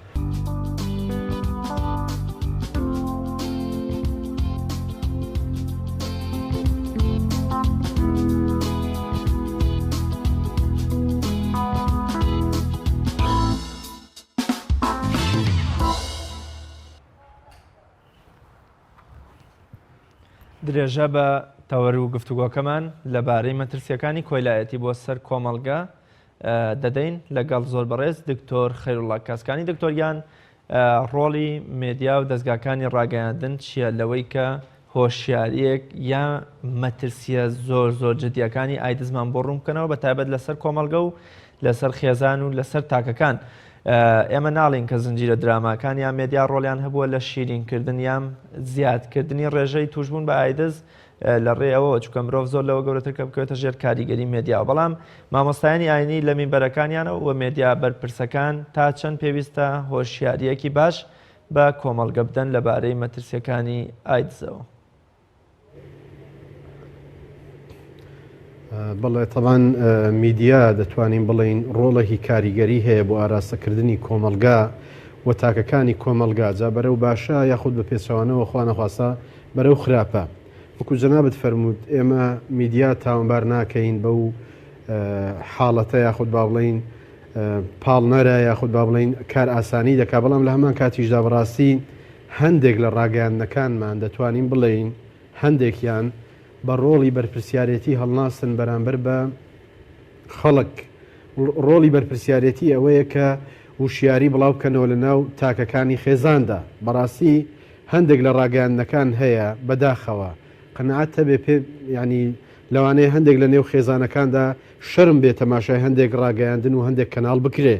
درێژە بە تەوەر و گفتوگۆکەمان لەبارەی مەترسیەکانی کۆیلایەتی بۆ سەر کۆمەڵگە دەدەین لەگەڵ زۆر بەڕێز دکتۆر خەیروڵا کاسکانی. دکتۆر گیان ڕۆڵی مێدیا و دەزگاکانی ڕاگەیاندن چییە لەوەی کە هۆشیاریەک یا مەترسیە زۆر زۆر جدیەکانی ئایدزمان بۆ ڕوون بکەنەوە بە تایبەت لەسەر کۆمەڵگە و لەسەر خێزان و لەسەر تاکەکان ئێمە ناڵین کە زنجیرە دراماکان یا مێدیا ڕۆڵیان هەبووە لە شیرینکردن یان زیادکردنی ڕێژەی توشبوون بە ئایدز لە ڕێ ئەوەوە چونکە مرۆڤ زۆر لەوە گەورەتر کە بکەوێتە ژێر کاریگەری مێدیاوە بەڵام مامۆستایانی ئاینی لە مینبەرەکانیانەوە و مێدیا بەرپرسەکان تا چەند پێویستە هۆشیارییەکی باش بە کۆمەڵگە بدەن لەبارەی مەترسیەکانی ئایدزەوە. بەڵێ تەبان میدیا دەتوانین بڵێین ڕۆڵێکی کاریگەری هەیە بۆ ئاراستەکردنی کۆمەڵگا و تاکەکانی کۆمەڵگا جا بەرەو باشە یاخود بە پێچەوانەوە خوانەخواستە بەرەو خراپە وەکو جەنابت فەرمووت ئێمە میدیا تاوانبار ناکەین بەو حاڵەتە یاخود با بڵێین پاڵنەرە یاخود با بڵێین کار ئاسانی دەکا بەڵام لە هەمان کاتیشدا بەڕاستی هەندێک لە ڕاگەیاندنەکانمان دەتوانین بڵێین هەندێکیان بە ڕۆڵی بەرپرسیارێتی هەڵناستن بەرامبەر بە خەڵک ڕۆڵی بەرپرسیارێتی ئەوەیە کە وشیاری بڵاو بکەنەوە لە ناو تاکەکانی خێزاندا بەڕاستی هەندێک لە ڕاگەیاندنەکان هەیە بەداخەوە قەناعەت هەبێ پێ یانی لەوانەیە هەندێک لە نێو خێزانەکاندا شەرم بێ تەماشای هەندێک ڕاگەیاندن و هەندێک کەناڵ بکرێ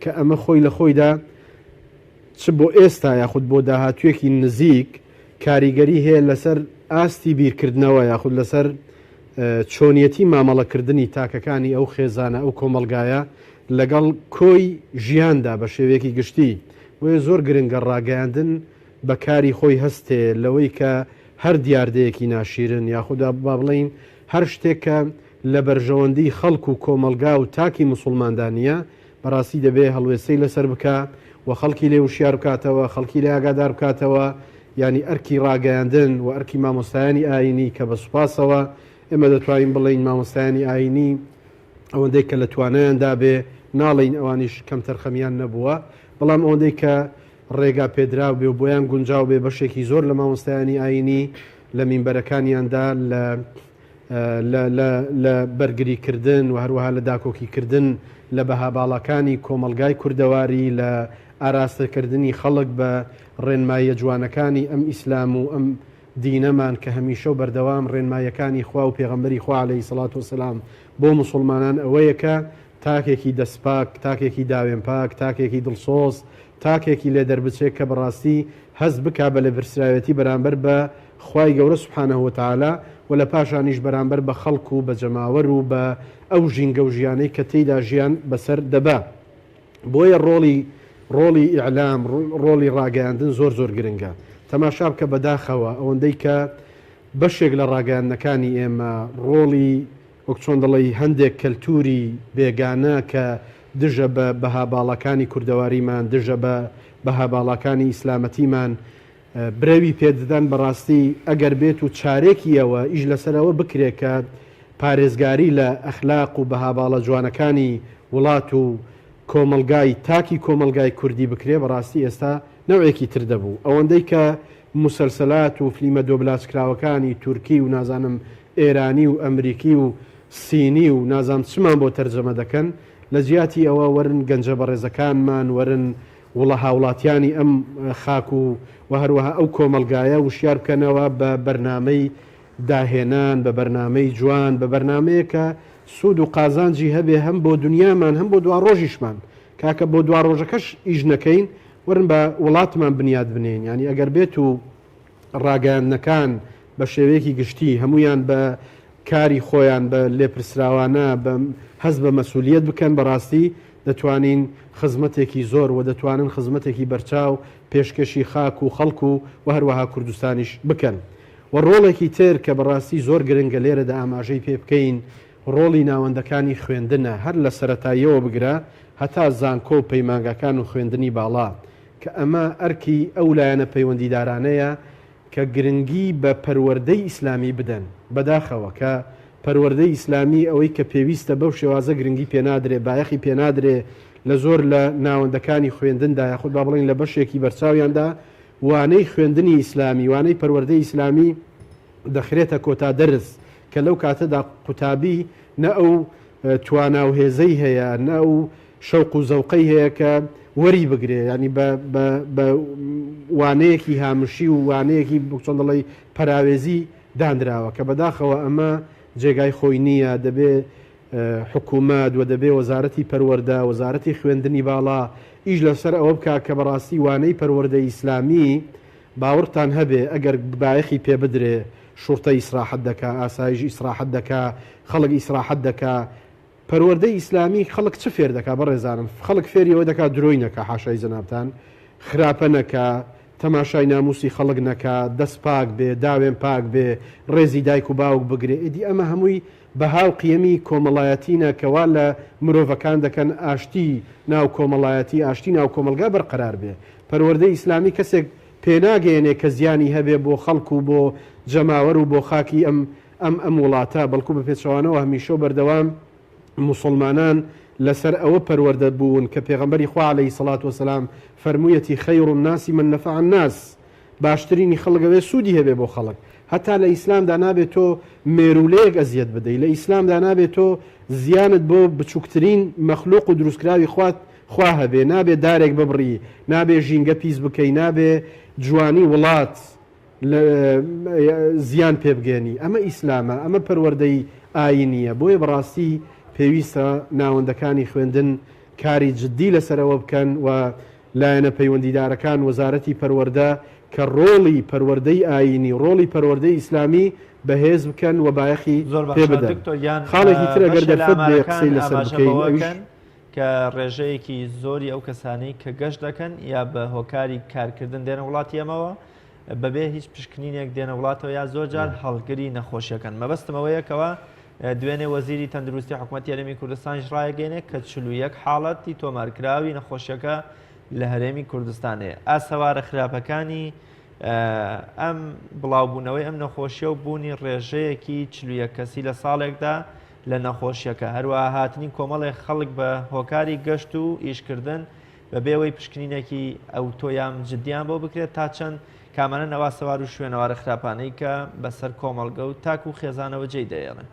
کە ئەمە خۆی لە خۆیدا چ بۆ ئێستا یاخود بۆ داهاتوویەکی نزیک کاریگەری هەیە لەسەر ئاستی بیرکردنەوە یاخود لەسەر چۆنیەتی مامەڵەکردنی تاکەکانی ئەو خێزانە ئەو کۆمەڵگایە لەگەڵ کۆی ژیاندا بە شێوەیەکی گشتی بۆیە زۆر گرنگە ڕاگەیاندن بە کاری خۆی هەستێ لەوەی کە هەر دیاردەیەکی ناشیرن یاخود با بڵێین هەر شتێک کە لە بەرژەوەندی خەڵک و کۆمەڵگا و تاکی موسوڵماندا نییە بەڕاستی دەبێ هەڵوێستەی لەسەر بکا و خەڵکی لێ وشیار بکاتەوە، خەڵکی لێ ئاگادار بکاتەوە، یانی ئەرکی ڕاگەیاندن و ئەرکی مامۆستایانی ئایینی کە بە سوپاسەوە ئێمە دەتوانین بڵێین مامۆستایانی ئایینی ئەوەندەی کە لە توانایاندا بێ ناڵێین ئەوانیش کەمتەرخەمیان نەبووە بەڵام ئەوەندەی کە ڕێگا پێدراو بێ و بۆیان گونجاو بێ بەشێکی زۆر لە مامۆستایانی ئایینی لە مینبەرەکانیاندا لە لە لە لە بەرگری کردن و هەروەها لە داکۆکی کردن لە بەها باڵاکانی کۆمەڵگای کوردەواری لە ئاراستە کردنی خەڵک بە ڕێنماییە جوانەکانی ئەم ئیسلام و ئەم دینەمان کە هەمیشە و بەردەوام ڕێنماییەکانی خوا و پێغەمبەری خوا علیە سڵات وسلام بۆ موسوڵمانان ئەوەیە کە تاکێکی دەستپاک، تاکێکی داوێنپاک، تاکێکی دڵسۆز، تاکێکی لێ دەربچێ کە بەڕاستی هەست بکا بە لێپرسراوێتی بەرامبەر بە خوای گەورە سبحانە وتعالی و لە پاشانیش بەرامبەر بە خەڵک و بە جەماوەر و بە ئەو ژینگە و ژیانەی کە تێیدا ژیان بەسەر دەبا. بۆیە ڕۆڵی ڕۆڵی ئیعلام، ڕۆڵی ڕاگەیاندن زۆر زۆر گرنگە. تەماشا بکە بەداخەوە ئەوەندەی کە بەشێک لە ڕاگەیاندنەکانی ئێمە ڕۆڵی وەک چۆن دەڵێی هەندێک کەلتووری بێگانە کە دژە بە بەها باڵاکانی کوردەواریمان، دژە بە بەها باڵاکانی ئیسلامەتیمان برەوی پێ دەدەن، بەڕاستی ئەگەر بێت و چارێکی ئەوە ئیش لەسەر ئەوە بکرێ کە پارێزگاری لە ئەخلاق و بەها باڵا جوانەکانی وڵات و کۆمەڵگای تاکی کۆمەڵگای کوردی بکرێ بەڕاستی ئێستا نەوعێکی تر دەبوو ئەوەندەی کە موسەلسەلات و فلیمە دۆبلاجکراوەکانی تورکی و نازانم ئێرانی و ئەمریکی و سینی و نازام چمان بۆ تەرجەمە دەکەن لە جیاتی ئەوە وەرن گەنجە بەڕێزەکانمان وەرن وڵە هاوڵاتیانی ئەم خاک و و هەروەها ئەو کۆمەڵگایە وشیار بکەنەوە بە بەرنامەی داهێنان، بە بەرنامەی جوان، بە بەرنامەیەک کە سوود و قازانجی هەبێ هەم بۆ دنیامان هەم بۆ دواڕۆژیشمان. کاکە بۆ دواڕۆژەکەش ئیش نەکەین وەرن با وڵاتمان بنیات بنێین. یانی ئەگەر بێت و ڕاگەیاندنەکان بە شێوەیەکی گشتی هەموویان بە کاری خۆیان بە لێپرسراوانە بە هەست بە مەسولیەت بکەن بەڕاستی دەتوانین خزمەتێکی زۆر و دەتوانن خزمەتێکی بەرچاو پێشکەشی خاک و خەڵک و و هەروەها کوردستانیش بکەن. و ڕۆڵێکی تر کە بەڕاستی زۆر گرنگە لێرەدا ئاماژەی پێ بکەین ڕۆڵی ناوەندەکانی خوێندنە هەر لە سەرەتاییەوە بگرە هەتا زانکۆ و پەیمانگاکان و خوێندنی باڵا کە ئەمە ئەرکی ئەو لایەنە پەیوەندیدارانەیە کە گرنگی بە پەروەردەی ئیسلامی بدەن، بەداخەوە کە پەروەردەی ئیسلامی ئەوەی کە پێویستە بەو شێوازە گرنگی پێنادرێ، بایەخی پێنادرێ لە زۆر لە ناوەندەکانی خوێندندا یاخود با بڵێین لە بەشێکی بەرچاویاندا وانەی خوێندنی ئیسلامی، وانەی پەروەردەی ئیسلامی دەخرێتە کۆتا دەرس کە لەو کاتەدا قوتابی نە ئەو توانا و هێزەی هەیە، نە ئەو شەوق و زەوقەی هەیە کە وەری بگرێ یانی بە بە بە وانەیەکی هامشی و وانەیەکی چۆن دەڵێی پەراوێزی دانراوە کە بەداخەوە ئەمە جێگای خۆی نییە دەبێ حکوومەت و دەبێ وەزارەتی پەروەردە وەزارەتی خوێندنی باڵا ئیش لەسەر ئەوە بکا کە بەڕاستی وانەی پەروەردەی ئیسلامی باوەڕتان هەبێ ئەگەر بایەخی پێ بدرێ شوڕتە ئیسراحەت دەکا ئاسایش ئیسراحەت دەکا خەڵک ئیسراحەت دەکا پەروەردەی ئیسلامی خەڵک چ فێر دەکا بەڕێزانم خەڵک فێری ئەوە دەکا درۆی نەکا حاشای جەنابتان خراپە نەکا تەماشای ناموسی خەڵک نەکا دەست پاک بێ داوێن پاک بێ ڕێزی دایک و باوک بگرێ ئیدی ئەمە هەمووی بەها و قیەمی کۆمەڵایەتینە کە وا لە مرۆڤەکان دەکەن ئاشتی ناو کۆمەڵایەتی ئاشتی ناو کۆمەڵگا بەرقەرار بێ پەروەردەی ئیسلامی کەسێک پێناگەیەنێ کە زیانی هەبێ بۆ خەڵک و بۆ جەماوەر و بۆ خاکی ئەم ئەم ئەم وڵاتە، بەڵکو بە پێچەوانەوە هەمیشە و بەردەوام موسوڵمانان لەسەر ئەوە پەروەردە بوون کە پێغەمبەری خوا علیە سڵات وسلام فەرموویەتی خیر الناس من نفع الناس باشترینی خەڵک ئەوێ سوودی هەبێ بۆ خەڵک هەتا لە ئیسلامدا نابێت تۆ مێروولەیەک ئەزیەت بدەی لە ئیسلامدا نابێت تۆ زیانت بۆ بچووکترین مەخلوق و دروستکراوی خوات خوا هەبێ نابێ دارێک ببڕی نابێ ژینگە پیس بکەی نابێ جوانی وڵات زیان پێ بگەیەنی ئەمە ئیسلامە ئەمە پەروەردەی ئاینیە بۆیە بەڕاستی پێویستە ناوەندەکانی خوێندن کاری جدی لەسەرەوە بکەن و لایەنە پەیوەندیدارەکان وەزارەتی پەروەردە کە ڕۆڵی پەروەردەی ئاینی ڕۆڵی پەروەردەی ئیسلامی بەهێز بکەن و بایەخی زۆر پێ باشە بدەن دکتۆر گیان خاڵێکی تر ئەگەر بەشێ لە دەرفەت بێ ئامارەکان قسەی لەسەر ئاماژە بکەین بەوە ئەویش کەن کە ڕێژەیەکی زۆری ئەو کەسانەی کە گەشت دەکەن یا بە هۆکاری کارکردن دێنە وڵاتی ئێمەوە بەبێ هیچ پشکنینێک دێنە وڵاتەوە یا زۆر جار هەڵگری نەخۆشیەکەن مەبەستم ئەوەیە کەوا دوێنێ وەزیری تەندروستی حکوومەتی هەرێمی کوردستانیش ڕایگەینێ کە 41 حاڵەتی تۆمارکراوی نەخۆشیەکە لە هەرێمی کوردستان هەیە ئاسەوارە خراپەکانی ئەم بڵاوبوونەوەی ئەم نەخۆشیە و بوونی ڕێژەیەکی 41 کەسی لە ساڵێکدا لە نەخۆشیەکە هەروەها هاتنی کۆمەڵێک خەڵک بە هۆکاری گەشت و ئیشکردن بەبێ ئەوەی پشکنینێکی ئەوتۆ یان جدیان بۆ بکرێت تا چەند کامانە نەواسەوار و شوێنەوارە خراپانەی کە بەسەر کۆمەڵگە و تاک و خێزانەوە جێی دەهێڵن.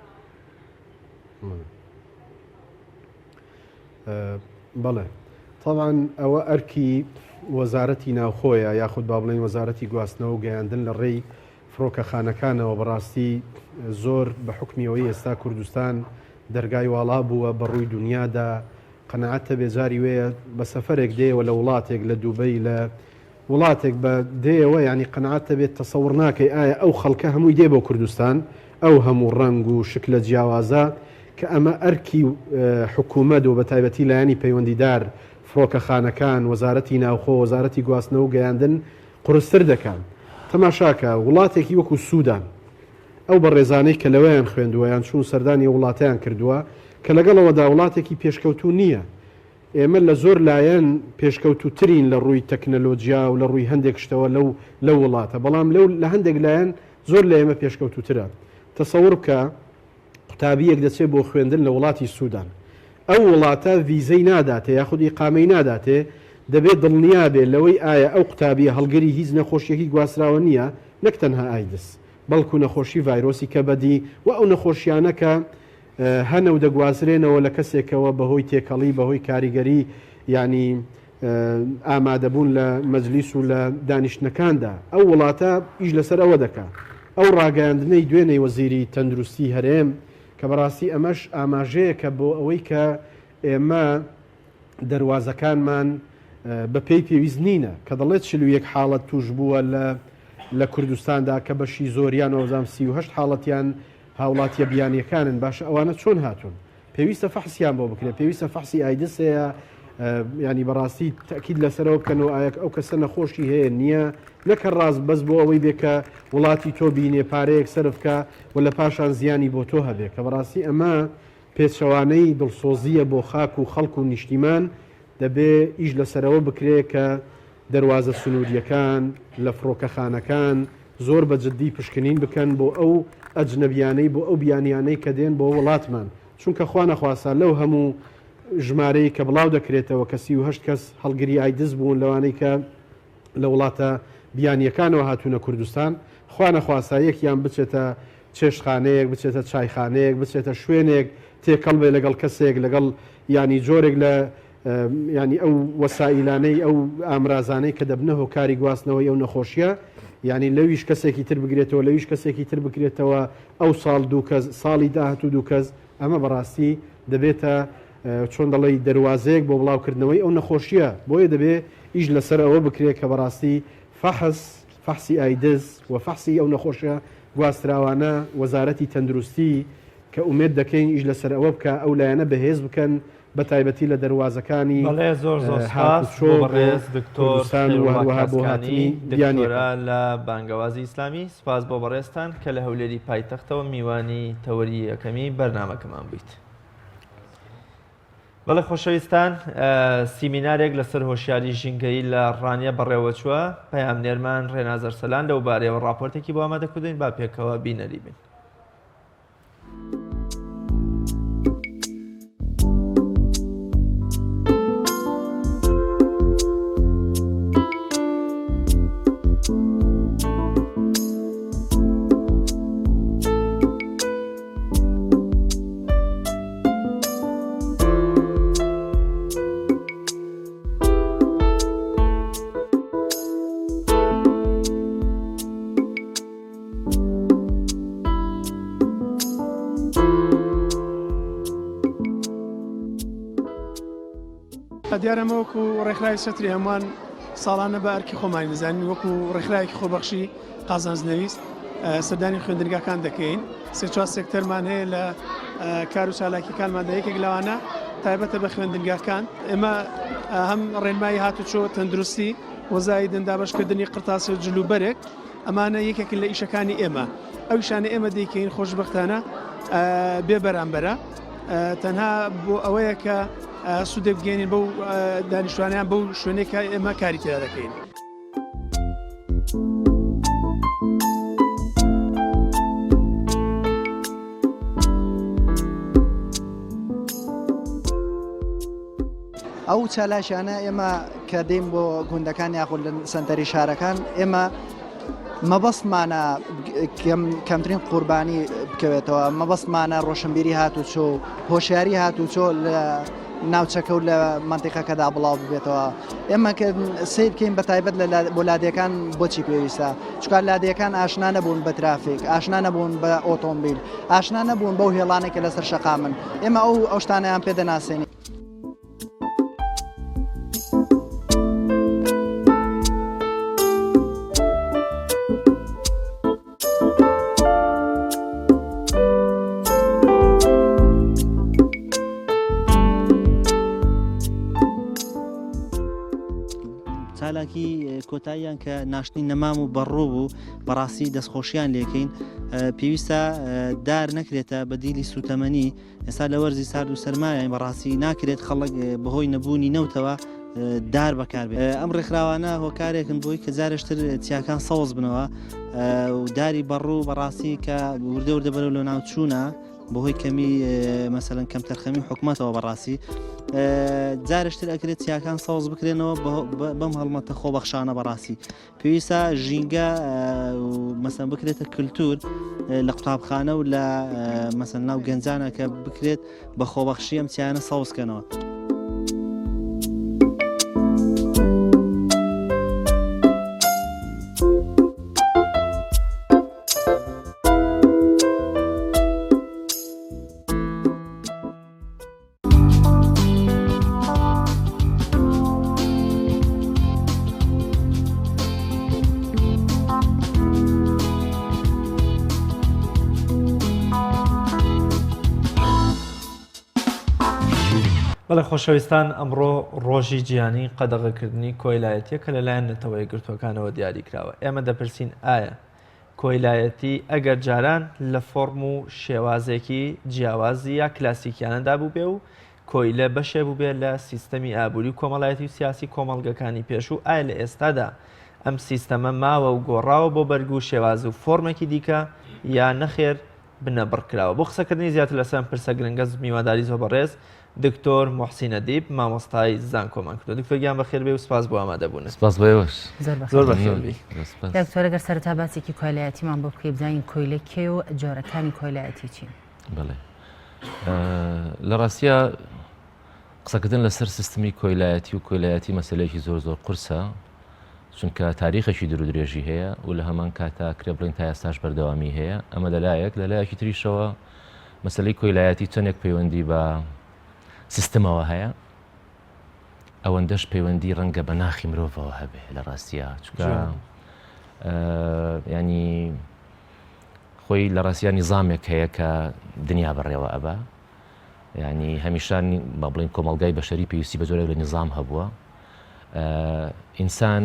بەڵێ تەبعەن ئەوە ئەرکی وەزارەتی ناوخۆیە یاخود با بڵێین وەزارەتی گواستنەوە و گەیاندن لە ڕێی فڕۆکەخانەکانەوە بەڕاستی زۆر بە حوکمی ئەوەی ئێستا کوردستان دەرگای واڵا بووە بە ڕووی دونیادا قەناعەت هەبێ جاری وێیە بە سەفەرێک دێیەوە لە وڵاتێک لە دوبەی لە وڵاتێک بە دێیەوە یانی قەناعەت هەبێت تەسەوڕ ناکەی ئایا ئەو خەڵکە هەمووی دێ بۆ کوردستان ئەو هەموو ڕەنگ و شکلە جیاوازە کە ئەمە ئەرکی حکوومەت و بە تایبەتی لایەنی پەیوەندیدار فڕۆکەخانەکان وەزارەتی ناوخۆ وەزارەتی گواستنەوە و گەیاندن قورستر دەکا. تەماشاکە وڵاتێکی وەکو سودان ئەو بەڕێزانەی کە لەوێیان خوێندووە یان چوون سەردانی ئەو وڵاتەیان کردووە کە لەگەڵ ئەوەدا وڵاتێکی پێشکەوتوو نییە ئێمە لە زۆر لایەن پێشکەوتووترین لە ڕووی تەکنەلۆجیا و لە ڕووی هەندێک شتەوە لەو لەو وڵاتە بەڵام لەو لە هەندێک لایەن زۆر لە ئێمە پێشکەوتووترە تەسەوڕ بکە قوتابییەک دەچێت بۆ خوێندن لە وڵاتی سودان ئەو وڵاتە ڤیزەی ناداتێ یاخود ئیقامەی ناداتێ دەبێت دڵنیا بێ لەوەی ئایا ئەو قوتابیە هەڵگری هیچ نەخۆشیەکی گواستراوە نییە نەک تەنها ئایدس بەڵکو نەخۆشی ڤایرۆسی کەبەدی و ئەو نەخۆشیانە کە هەنە و دەگوازرێنەوە لە کەسێکەوە بەهۆی تێکەڵی بەهۆی کاریگەری یانی. ئامادەبوون لە مەجلیس و لە دانیشتنەکاندا ئەو وڵاتە ئیش لەسەر ئەوە دەکا. ئەو ڕاگەیاندنەی دوێنێی وەزیری تەندروستی هەرێم کە بەڕاستی ئەمەش ئاماژەیەکە بۆ ئەوەی کە ئێمە دەروازەکانمان بە پێی پێویست نینە کە دەڵێت 41 حاڵەت توش بووە لە لە کوردستاندا کە بەشی زۆریان وابزانم 38 حاڵەتیان هاوڵاتیە بیانیەکانن باشە ئەوانە چۆن هاتوون پێویستە فەحسیان بۆ بکرێت پێویستە فەحسی ئایدس هەیە ینی بەڕاستی تەکید لەسەرەوە بکەنەوە ئایا ئەو کەسە نەخۆشی هەیە نییە نەکە ڕاست بەس بۆ ئەوەی بێ کە وڵاتی تۆ بینێ پارەیەک سەرف بکە و لە پاشان زیانی بۆ تۆ هەبێ کە بەڕاستی ئەمە پێچەوانەی دڵسۆزییە بۆ خاک و خەڵک و نیشتیمان، دەبێ ئیش لەسەرئەوە بکرێ کە دەروازە سنوورییەکان، لە فڕۆکەخانەکان زۆر بە جددی پشکنین بکەن بۆ ئەو ئەجنەبیانەی، بۆ ئەو بیانیانەی کە دێن بۆ وڵاتمان، چونکە خوا نەخواستە لەو هەموو ژمارەی کە بڵاو دەکرێتەوە کە 38 کەس هەڵگری ئایدز بوون لەوانەی کە لە وڵاتە بیانییەکانەوە هاتوونە کوردستان، خوا نەخواستە یەکیان بچێتە چێشتخانەیەک، بچێتە چایخانەیەک، بچێتە شوێنێک تێکەڵ بێ لەگەڵ کەسێک، لەگەڵ یانی جۆرێک لە یانی ئەو وەسائیلانەی ئەو ئامرازانەی کە دەبنە هۆکاری گواستنەوەی ئەو نەخۆشیە یانی لەویش کەسێکی تر بگرێتەوە لەویش کەسێکی تر بگرێتەوە ئەو ساڵ دوو کەس ساڵی داهاتوو دوو کەس ئەمە بەڕاستی دەبێتە چۆن دەڵێی دەروازەیەک بۆ بڵاوکردنەوەی ئەو نەخۆشیە بۆیە دەبێ ئیش لەسەر ئەوە بکرێ کە بەڕاستی فەحس فەحسی ئایدز و فەحسی ئەو نەخۆشە گواستراوانە وەزارەتی تەندروستی کە ئومێد دەکەین ئیش لەسەر ئەوە بکا ئەو لایەنە بەهێز بکەن بەتایبەتی لە دەروازەکانی بەڵێ زۆر زۆر سپاس هاتوچۆ بۆ بۆ بەڕێز دکتۆر کوردستان و خەیروڵا هەروەها بۆ کاسکانی هاتنی دکتۆرا بیانیەکان. لە بانگەوازی ئیسلامی سپاس بۆ بەڕێزتان کە لە هەولێری پایتەختەوە میوانی تەوەری یەکەمی بەرنامەکەمان بوویت. بەڵێ خۆشەویستان سیمینارێک لەسەر هۆشیاری ژینگەیی لە ڕانیە بەڕێوەچووە، پەیامنێرمان ڕێناز ئەرسەلان لەو بارەیەوە ڕاپۆرتێکی بۆ ئامادە کردوین با پێکەوە بینەری بین. دیارە ئەمە وەکو ڕێکخراوی چەتری هەمووان ساڵانە بە ئەرکی خۆمانی دەزانین وەکو ڕێکخراوێکی خۆبەخشی قازانج نەویست سەردانی خوێندنگاکان دەکەین سێ چوار سێکتەرمان هەیە لە کار و چالاکیەکانماندا یەکێک لەوانە تایبەتە بە خوێندنگاکان ئێمە هەم ڕێنمایی هاتوچۆ تەندروستی وەزایدن دابەشکردنی قرتاسی و جلوبەرێک ئەمانە یەکێکن لە ئیشەکانی ئێمە ئەو ئیشانە ئێمە دەیکەین خۆشببختانە بێ بەرامبەرە تەنها بۆ ئەوەیە کە سوودێک بگەێنین بەو دانیشتوانیان بەو شوێنێکە ئێمە کاری تێدا دەکەین. ئەو چالاکیانە ئێمە کە دێین بۆ گوندەکان یاخود لە سەنتەری شارەکان ئێمە مەبەستمانە کەمترین قوربانی بکەوێتەوە مەبەستمانە ڕۆشنبیری هاتوچۆ و هۆشیاری هاتوچۆ لە ناوچەکە و لە مەنتیقەکەدا بڵاو ببێتەوە ئێمە کە سیر بکەین بە تایبەت لە بۆ لادێکان بۆچی پێویستە چکار لادێکان ئاشنا نەبوون بە ترافیک ئاشنا نەبوون بە ئۆتۆمبیل ئاشنا نەبوون بەو هێڵانێک کە لەسەر شەقامن ئێمە ئەو ئەو شتانەیان پێ دەناسێنین. چالاکی کۆتاییان کە ناشتنی نەمام و بەڕوو بوو بەڕاستی دەستخۆشیان لێکەین پێویستە دار نەکرێتە بەدیلی سوتەمەنی ئێستا لە وەرزی سارد و سەرمایە بەڕاستی ناکرێت خەڵک بەهۆی نەبوونی نەوتەوە دار بەکاربێت ئەم ڕێکخراوانە هۆکارێکن بۆی کە جارشتر چیاکان سەوز بنەوە و داری بەڕوو بەڕاستی کە وردە وردە بەرەو لە ناوچوونە بەهۆی کەمی مەسەلەن کەمتەرخەمی حکومەتەوە بەڕاستی جارشتر ئەکرێت چیاکان سەوز بکرێنەوە بەم هەڵمەتە خۆبەخشانە بەڕاستی پێویستە ژینگە مەسەن بکرێتە کللتور لە قوتابخانە و لە مەسەن ناو گەنجانە کە بکرێت بە خۆبەخشی ئەم چیانە سەوزکەنەوە. بەڵێ خۆشەویستان ئەمڕۆ ڕۆژی جیهانی قەدەغەکردنی کۆیلایەتیە کە لەلایەن نەتەوە یەکگرتووەکانەوە دیاری کراوە ئێمە دەپرسین ئایا کۆیلایەتی ئەگەر جاران لە فۆرم و شێوازێکی جیاوازی یا کلاسیکیانەدا بووبێ و کۆیلە بەشێ بووبێ لە سیستەمی ئابووری و کۆمەڵایەتی و سیاسی کۆمەڵگەکانی پێشوو ئایا لە ئێستادا ئەم سیستەمە ماوە و گۆڕاوە بۆ بەرگ و شێواز و فۆرمێکی دیکە یا نەخێر بنەبڕ کراوە. بۆ قسەکردنی زیاتر لەسەر ئەم پرسە گرنگە میوانداری زۆر بەڕێز دکتۆر موحسین ئەدیب مامۆستای زانکۆمان کردووە. دکتۆر گیان بەخێر بێی و سپاس بۆ ئامادەبوونت. سپاس بۆ ئێوەش. زۆر بەخێر زۆر بەخێر بی. زۆر سپاس. دکتۆر ئەگەر سەرەتا باسێکی کۆیلایەتیمان بۆ بکەی بزانین کۆیلە کێ و جۆرەکانی کۆیلایەتی چین؟ بەڵێ لە ڕاستیا قسەکردن لەسەر سیستمی کۆیلایەتی و کۆیلایەتی مەسلەیەکی زۆر زۆر قورسە چونکە تاریخێکی دوور و درێژی هەیە و لە هەمان کاتا کرێ بڵین تا ئێستاش بەردەوامی هەیە ئەمە لەلایەک لەلایەکی تریشەوە مەسلەی کۆیلایەتی چەندێک پەیوەندی بە سیستمەوە هەیە ئەوەندەش پەیوەندی ڕەنگە بە ناخی مرۆڤەوە هەبێ لە ڕاستە چونکە ینی خۆی لە ڕاستیا نیزامێک هەیە کە دنیا بەڕێوە ئەبا یعنی هەمیشە با بڵین کۆمەڵگای بەشەری پێویستی بە جۆرێک لە نیزام هەبووە ئینسان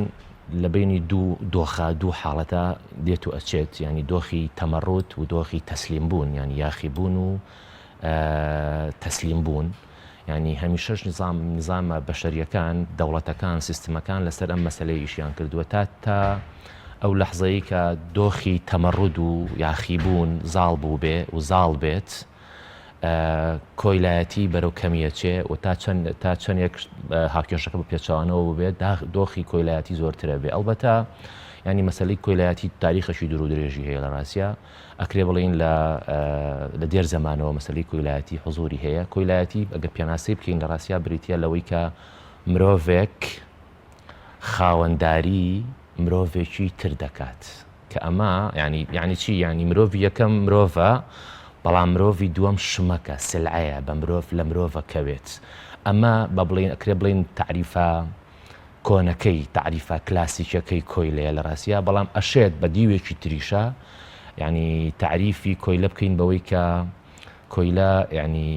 لە بینی دوو دۆخە دوو حاڵەتە دێت و ئەچێت ینی دۆخی تەمەڕوت و دۆخی تەسلیم بوون ینی یاخی بوون و تەسلیم بوون یانی هەمیشەش نیزام نیزامە بەشەریەکان دەوڵەتەکان سیستمەکان لەسەر ئەم مەسەلەی ئیشیان کردووە تا تا ئەو لەحزەی کە دۆخی تەمەڕود و یاخیبوون زاڵ بوو بێ و زاڵ بێت کۆیلایەتی بەرەو کەمیەچێ و تا چەند تا چەندێک هاوکێشەکە بە پێچوانەوە بێت دۆخی کۆیلایەتی زۆرترە بێ ئەلبەتە ینی مەسەلەی کۆیلایەتی تاریخەکی دوور و درێژی هەیە لە ڕاستە ئەکرێ بڵێین لە لە دێر زەمانەوە مەسەلەی کۆیلایەتی حزوری هەیە کۆیلایەتی ئەگەر پێناسەی بکەین لە ڕاستیا بریتە لەوەی کە مرۆڤێک خاوەنداری مرۆڤێکی تر دەکات کە ئەمە ینی یعنی چی ینی مرۆڤی یەکەم مرۆڤە بەڵام مرۆڤی دووەم شمەکە سلعەیە بە مرۆڤ لە مرۆڤە کەوێت ئەمە بە بڵین ئەکرێ بڵین تعریفە کۆنەکەی، تەعریفە کلاسیکیەکەی کۆیلەیە لە ڕاستیا، بەڵام ئەشێت بە دیوێکی تریشا یانی تەعریفی کۆیلە بکەین بەوەی کە کۆیلە یانی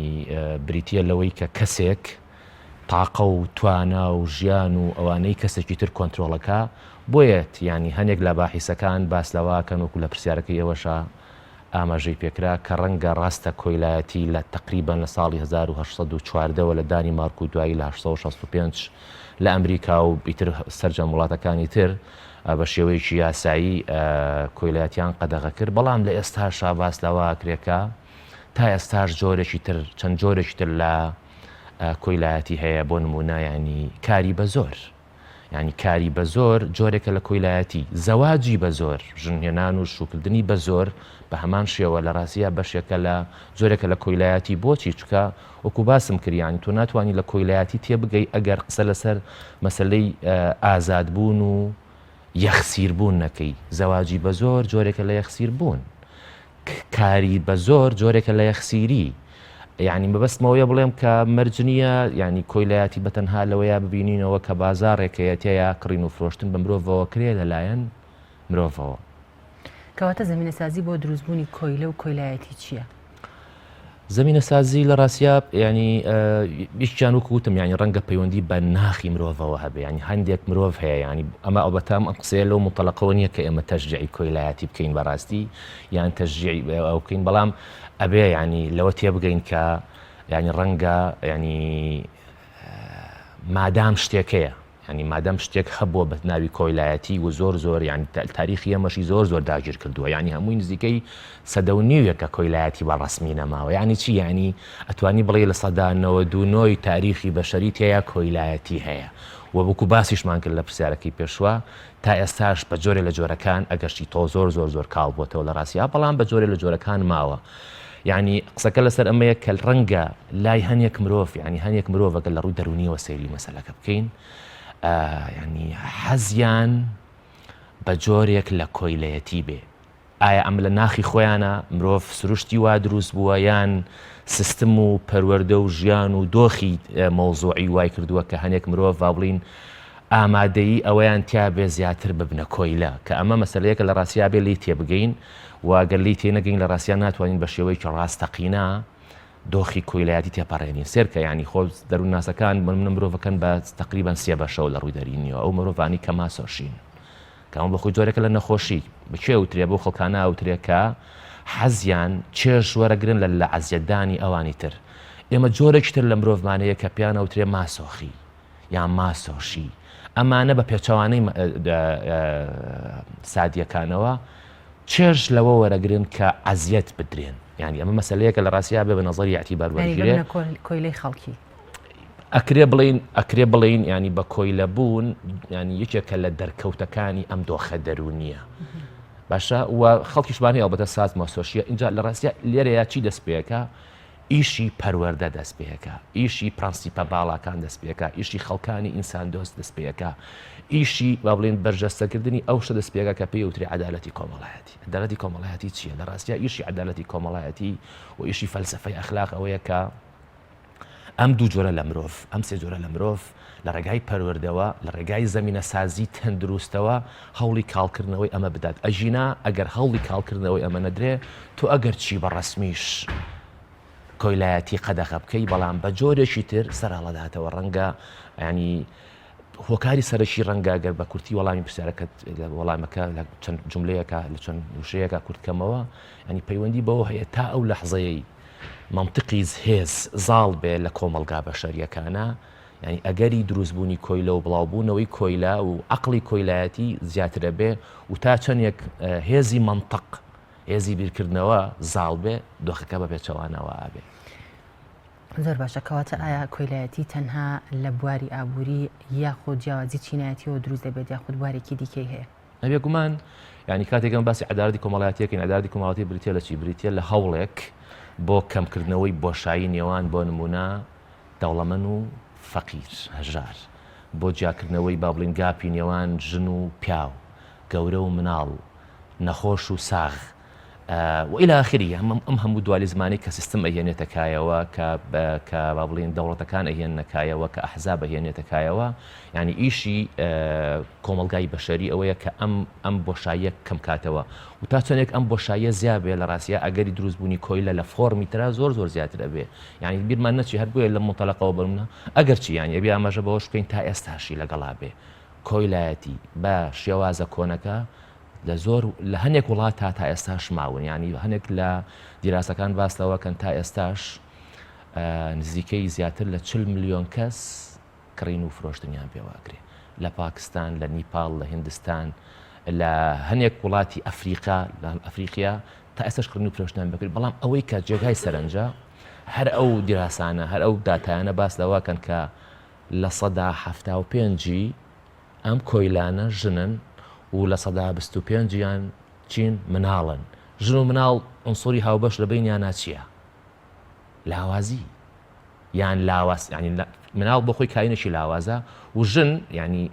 بریتیە لەوەی کە کەسێک تاقە و توانا و ژیان و ئەوانەی کەسێکی تر کۆنترۆڵەکە بۆیەت ینی هەنێک لە باحیسەکان باس لەوەکەن وەکو لە پرسیارەکەی ئێوەشە ئاماژەی پێکرا کە ڕەنگە ڕاستە کۆیلایەتی لە تەقریبەن لە ساڵی 1814 وە لە دانیمارک و دوایی لە 865 لە ئەمریکا و ئیتر سەرجەم وڵاتەکانی تر بە شێوەیەکی یاسایی کۆیلایەتیان قەدەغە کرد بەڵام لە ئێستاشا باس لەوە ئەکرێ کە تا ئێستاش جۆرێکی تر چەند جۆرێکی تر لە کۆیلایەتی هەیە بۆ نمونە ینی کاری بە زۆر یانی کاری بە زۆر جۆرێکە لە کۆیلایەتی، زەواجی بە زۆر، ژن هێنان و شووکردنی بە زۆر بە هەمان شێوە لە ڕاستیا بەشێکە لە جۆرێکە لە کۆیلایەتی، بۆچی؟ چونکە وەکوو باسم کرد یانی تۆ ناتوانی لە کۆیلایەتی تێبگەی ئەگەر قسە لەسەر مەسەلەی ئازادبوون و یەخسیر بوون نەکەی، زەواجی بە زۆر جۆرێکە لە یەخسیر بوون. کاری بە زۆر جۆرێکە لە یەخسیری. یانی مەبەستم ئەوەیە بڵێم کە مەرج نییە یانی کۆیلایەتی بە تەنها لەوەیا ببینینەوە کە بازاڕێک هەیە تێیا کڕین و فرۆشتن بە مرۆڤەوە کرێ لەلایەن مرۆڤەوە. کەواتە زەمینەسازی بۆ دروستبوونی کۆیلە و کۆیلایەتی چییە؟ زەمینەسازی لە ڕاستیا ینی یەکیان وەکو وتم ینی ڕەنگە پەیوەندی بە ناخی مرۆڤەوە هەبێ ینی هەندێک مرۆڤ هەیە ینی ئەمە ئەڵبەتە ئەم قسەیە لەو متەلەقەوە نییە کە ئێمە تەشجیعی کۆیلایەتی بکەین بەڕاستی یان تەشجیعی ئەو بکەین بەڵام ئەبێ ینی لەوە تێبگەین کە ینی ڕەنگە ینی مادام شتێک هەیە یانی مادام شتێک هەبووە بە ناوی کۆیلایەتی و زۆر زۆر یانی تاریخی ئێمەشی زۆر زۆر داگیر کردووە یانی هەمووی نزیکەی سەدە و نیوێکە کۆیلایەتی بە ڕەسمی نەماوە یانی چی یانی ئەتوانی بڵێ لە سەدا 99 تاریخی بەشەری تێیا کۆیلایەتی هەیە و وەکو باسیشمان کرد لە پرسیارەکەی پێشوە تا ئێستاش بە جۆرێ لە جۆرەکان ئەگەرچی تۆ زۆر زۆر زۆر کاڵ بۆتەوە لە ڕاستیا بەڵام بە جۆرێ لە جۆرەکان ماوە یعنی قسەکە لەسەر ئەمەیە کە ڕەنگە لای هەنێک مرۆڤ یعنی هەنێک مرۆڤەکە لە ڕووی دەرونیەوە سەیری مەسەلەکە بکەین ینی حەزیان بە جۆرێک لە کۆیلەیەتی بێ ئایا ئەم لە ناخی خۆیانە مرۆڤ سروشتی وا دروست بووە یان سیستم و پەروەردە و ژیان و دۆخی مەوزوعی وای کردووە کە هەنێک مرۆڤ با بڵین ئامادەیی ئەوەیان تیا بێ زیاتر ببنە کۆیلە کە ئەمە مەسەلەیەکە لە ڕاستیا بێ لێی تێبگەین و گەر لێی تێنەگەین لە ڕاستیا ناتوانین بە شێوەیەکی ڕاستەقینە. دۆخی کۆیلایەتی تێپەڕێنین. سێرکە یانی خۆ دەروونناسەکان بۆ نمونە مرۆڤەکەن بە تەقریبەن سێ بەشەوە لە ڕووی دەرینیەوە ئەو مرۆڤانی کە ماسۆشین کە ئەمە بە خۆی جۆرێکە لە نەخۆشی بە کێ وترێ بۆ خەڵکانە ئەوترێ کە حەزیان چێژ وەرەگرن لە لە عەزیەتدانی ئەوانی تر ئێمە جۆرێکی تر لە مرۆڤمان هەیە کە پێیان ئەوترێ ماسۆخی یان ماسۆشی ئەمانە بە پێچەوانەی سادیەکانەوە چێژ لەوە وەرەگرن کە عەزیەت بدرێن یانی ئەمە مەسەلەیەکە لە ڕاستیا بێ بە نەزەری ئیعتیبار وەرگیرێ کۆیلەی خەڵکی ئەکرێ بڵین ئەکرێ بڵین ینی بە کۆیلە بوون ینی یەکێکە لە دەرکەوتەکانی ئەم دۆخە دەرونیە باشە و خەڵکیشمان هەیە ئەڵبەتە ساز ماسۆشیە اینجا لە ڕاستیا لێرەیە چی دەست پێەکە ئیشی پەروەردە دەست پێکا، ئیشی پرەنسیپە باڵاکان دەست پێکا، ئیشی خەڵکانی ئینساندۆست دەست پێکا، ئیشی با بڵێین بەرجەستەکردنی ئەو شتە دەست پێکا کە پێی وترێ عەدالەتی کۆمەڵایەتی. عەدالەتی کۆمەڵایەتی چییە؟ لە ڕاستیا ئیشی عەدالەتی کۆمەڵایەتی و ئیشی فەلسەفەی ئەخلاق ئەوەیە کە ئەم دوو جۆرە لە مرۆڤ، ئەم سێ جۆرە لە مرۆڤ لە ڕێگای پەروەردەوە، لە ڕێگای زەمینەسازی تەندروستەوە هەوڵی کاڵکردنەوەی ئەمە بدات. ئەگینا ئەگەر هەوڵی کاڵکردنەوەی ئەمە نەدرێ، تۆ ئەگەرچی بە ڕەسمیش کۆیلایەتی قەدەغە بکەی، بەڵام بە جۆرێکی تر سەرهەڵەداتەوە. ڕەنگە یانی هۆکاری سەرەکی ڕەنگە گەر بە کورتی وەڵامی پرسیارەکەت وەڵامەکە لە چەند جملەیەکە لە چەند وشەیەکە کورتکەمەوە ینی پەیوەندی بەوە هەیە تا ئەو لەحزەیەی مەنتقی هێز زاڵ بێ لە کۆمەڵگا بەشەریەکانا، یانی ئەگەری دروست بوونی کۆیلە و بڵاو بوونەوەی کۆیلە و عەقڵی کۆیلایەتی زیاترە بێ و تا چەندێک هێزی مەنتق، هێزی بیرکردنەوە زاڵ بێ، دۆخەکە بە پێچەوانەوە ئەبێ. زۆر باشە، کەواتە ئایا کۆیلایەتی تەنها لە بواری ئابووری یاخود جیاوازی چینایەتیەوە دروست دەبێت یاخود بوارێکی دیکەی هەیە؟ بێگومان یانی کاتێک ئێمە باسی عەدالەتی کۆمەڵایەتی ئەکەین عەدالەتی کۆمەڵایەتی بریتیە لە چی بریتیە لە هەوڵێک بۆ کەمکردنەوەی بۆشایی نێوان بۆ نمونە دەوڵەمەن و فەقیر هەژار بۆ جیاکردنەوەی با بڵین gap ی نێوان ژن و پیاو گەورە و مناڵ نەخۆش و ساغ و الی آخره ئەم هەموو دوالیزمانەی کە سیستم ئەیهێنێتە کایەوە کە کە با بڵێین دەوڵەتەکان ئەیهێننە کایەوە کە ئەحزاب ئەیهێنێتە کایەوە یعنی ئیشی کۆمەڵگای بەشەری ئەوەیە کە ئەم ئەم بۆشاییە کەم کاتەوە و تا چەندێک ئەم بۆشاییە زیا بێ لە ڕاستیا ئەگەری دروستبوونی کۆیلە لە فۆرمی ترا زۆر زۆر زیاتر ئەبێ یعنی بیرمان نەچی هەر بۆیە لەم مونتەلەقەوە بەرمونە ئەگەرچی یعنی ئەبێ ئاماژە بەوەش بکەین تا ئێستاشی لەگەڵا بێ کۆیلایەتی بە شێوازە کۆنەکە لە زۆر لە هەنێک وڵات تا تا ئێستاش ماون یانی هەنێک لە دیراسەکان باس لەوە کەن تا ئێستاش نزیکەی زیاتر لە 40 ملیۆن کەس کڕین و فرۆشتنیان پێوەکرێ لە پاکستان لە نیپاڵ لە هندستان لە هەنێک وڵاتی ئەفریقا لە ئەفریقیا تا ئێستاش کڕین و فرۆشتنیان بکرێت بەڵام ئەوەی کە جێگای سەرنجە هەر ئەو دیراسانە هەر ئەو داتایانە باس لەوەکەن کە 75% ی ئەم کۆیلانە ژنن و 25% یان چین؟ مناڵن. ژن و مناڵ عونسوری هاوبەش لە بەینیانا چیە؟ لاوازی یان لاواز یانی مناڵ بۆ خۆی کاینێکی لاوازە و ژن یانی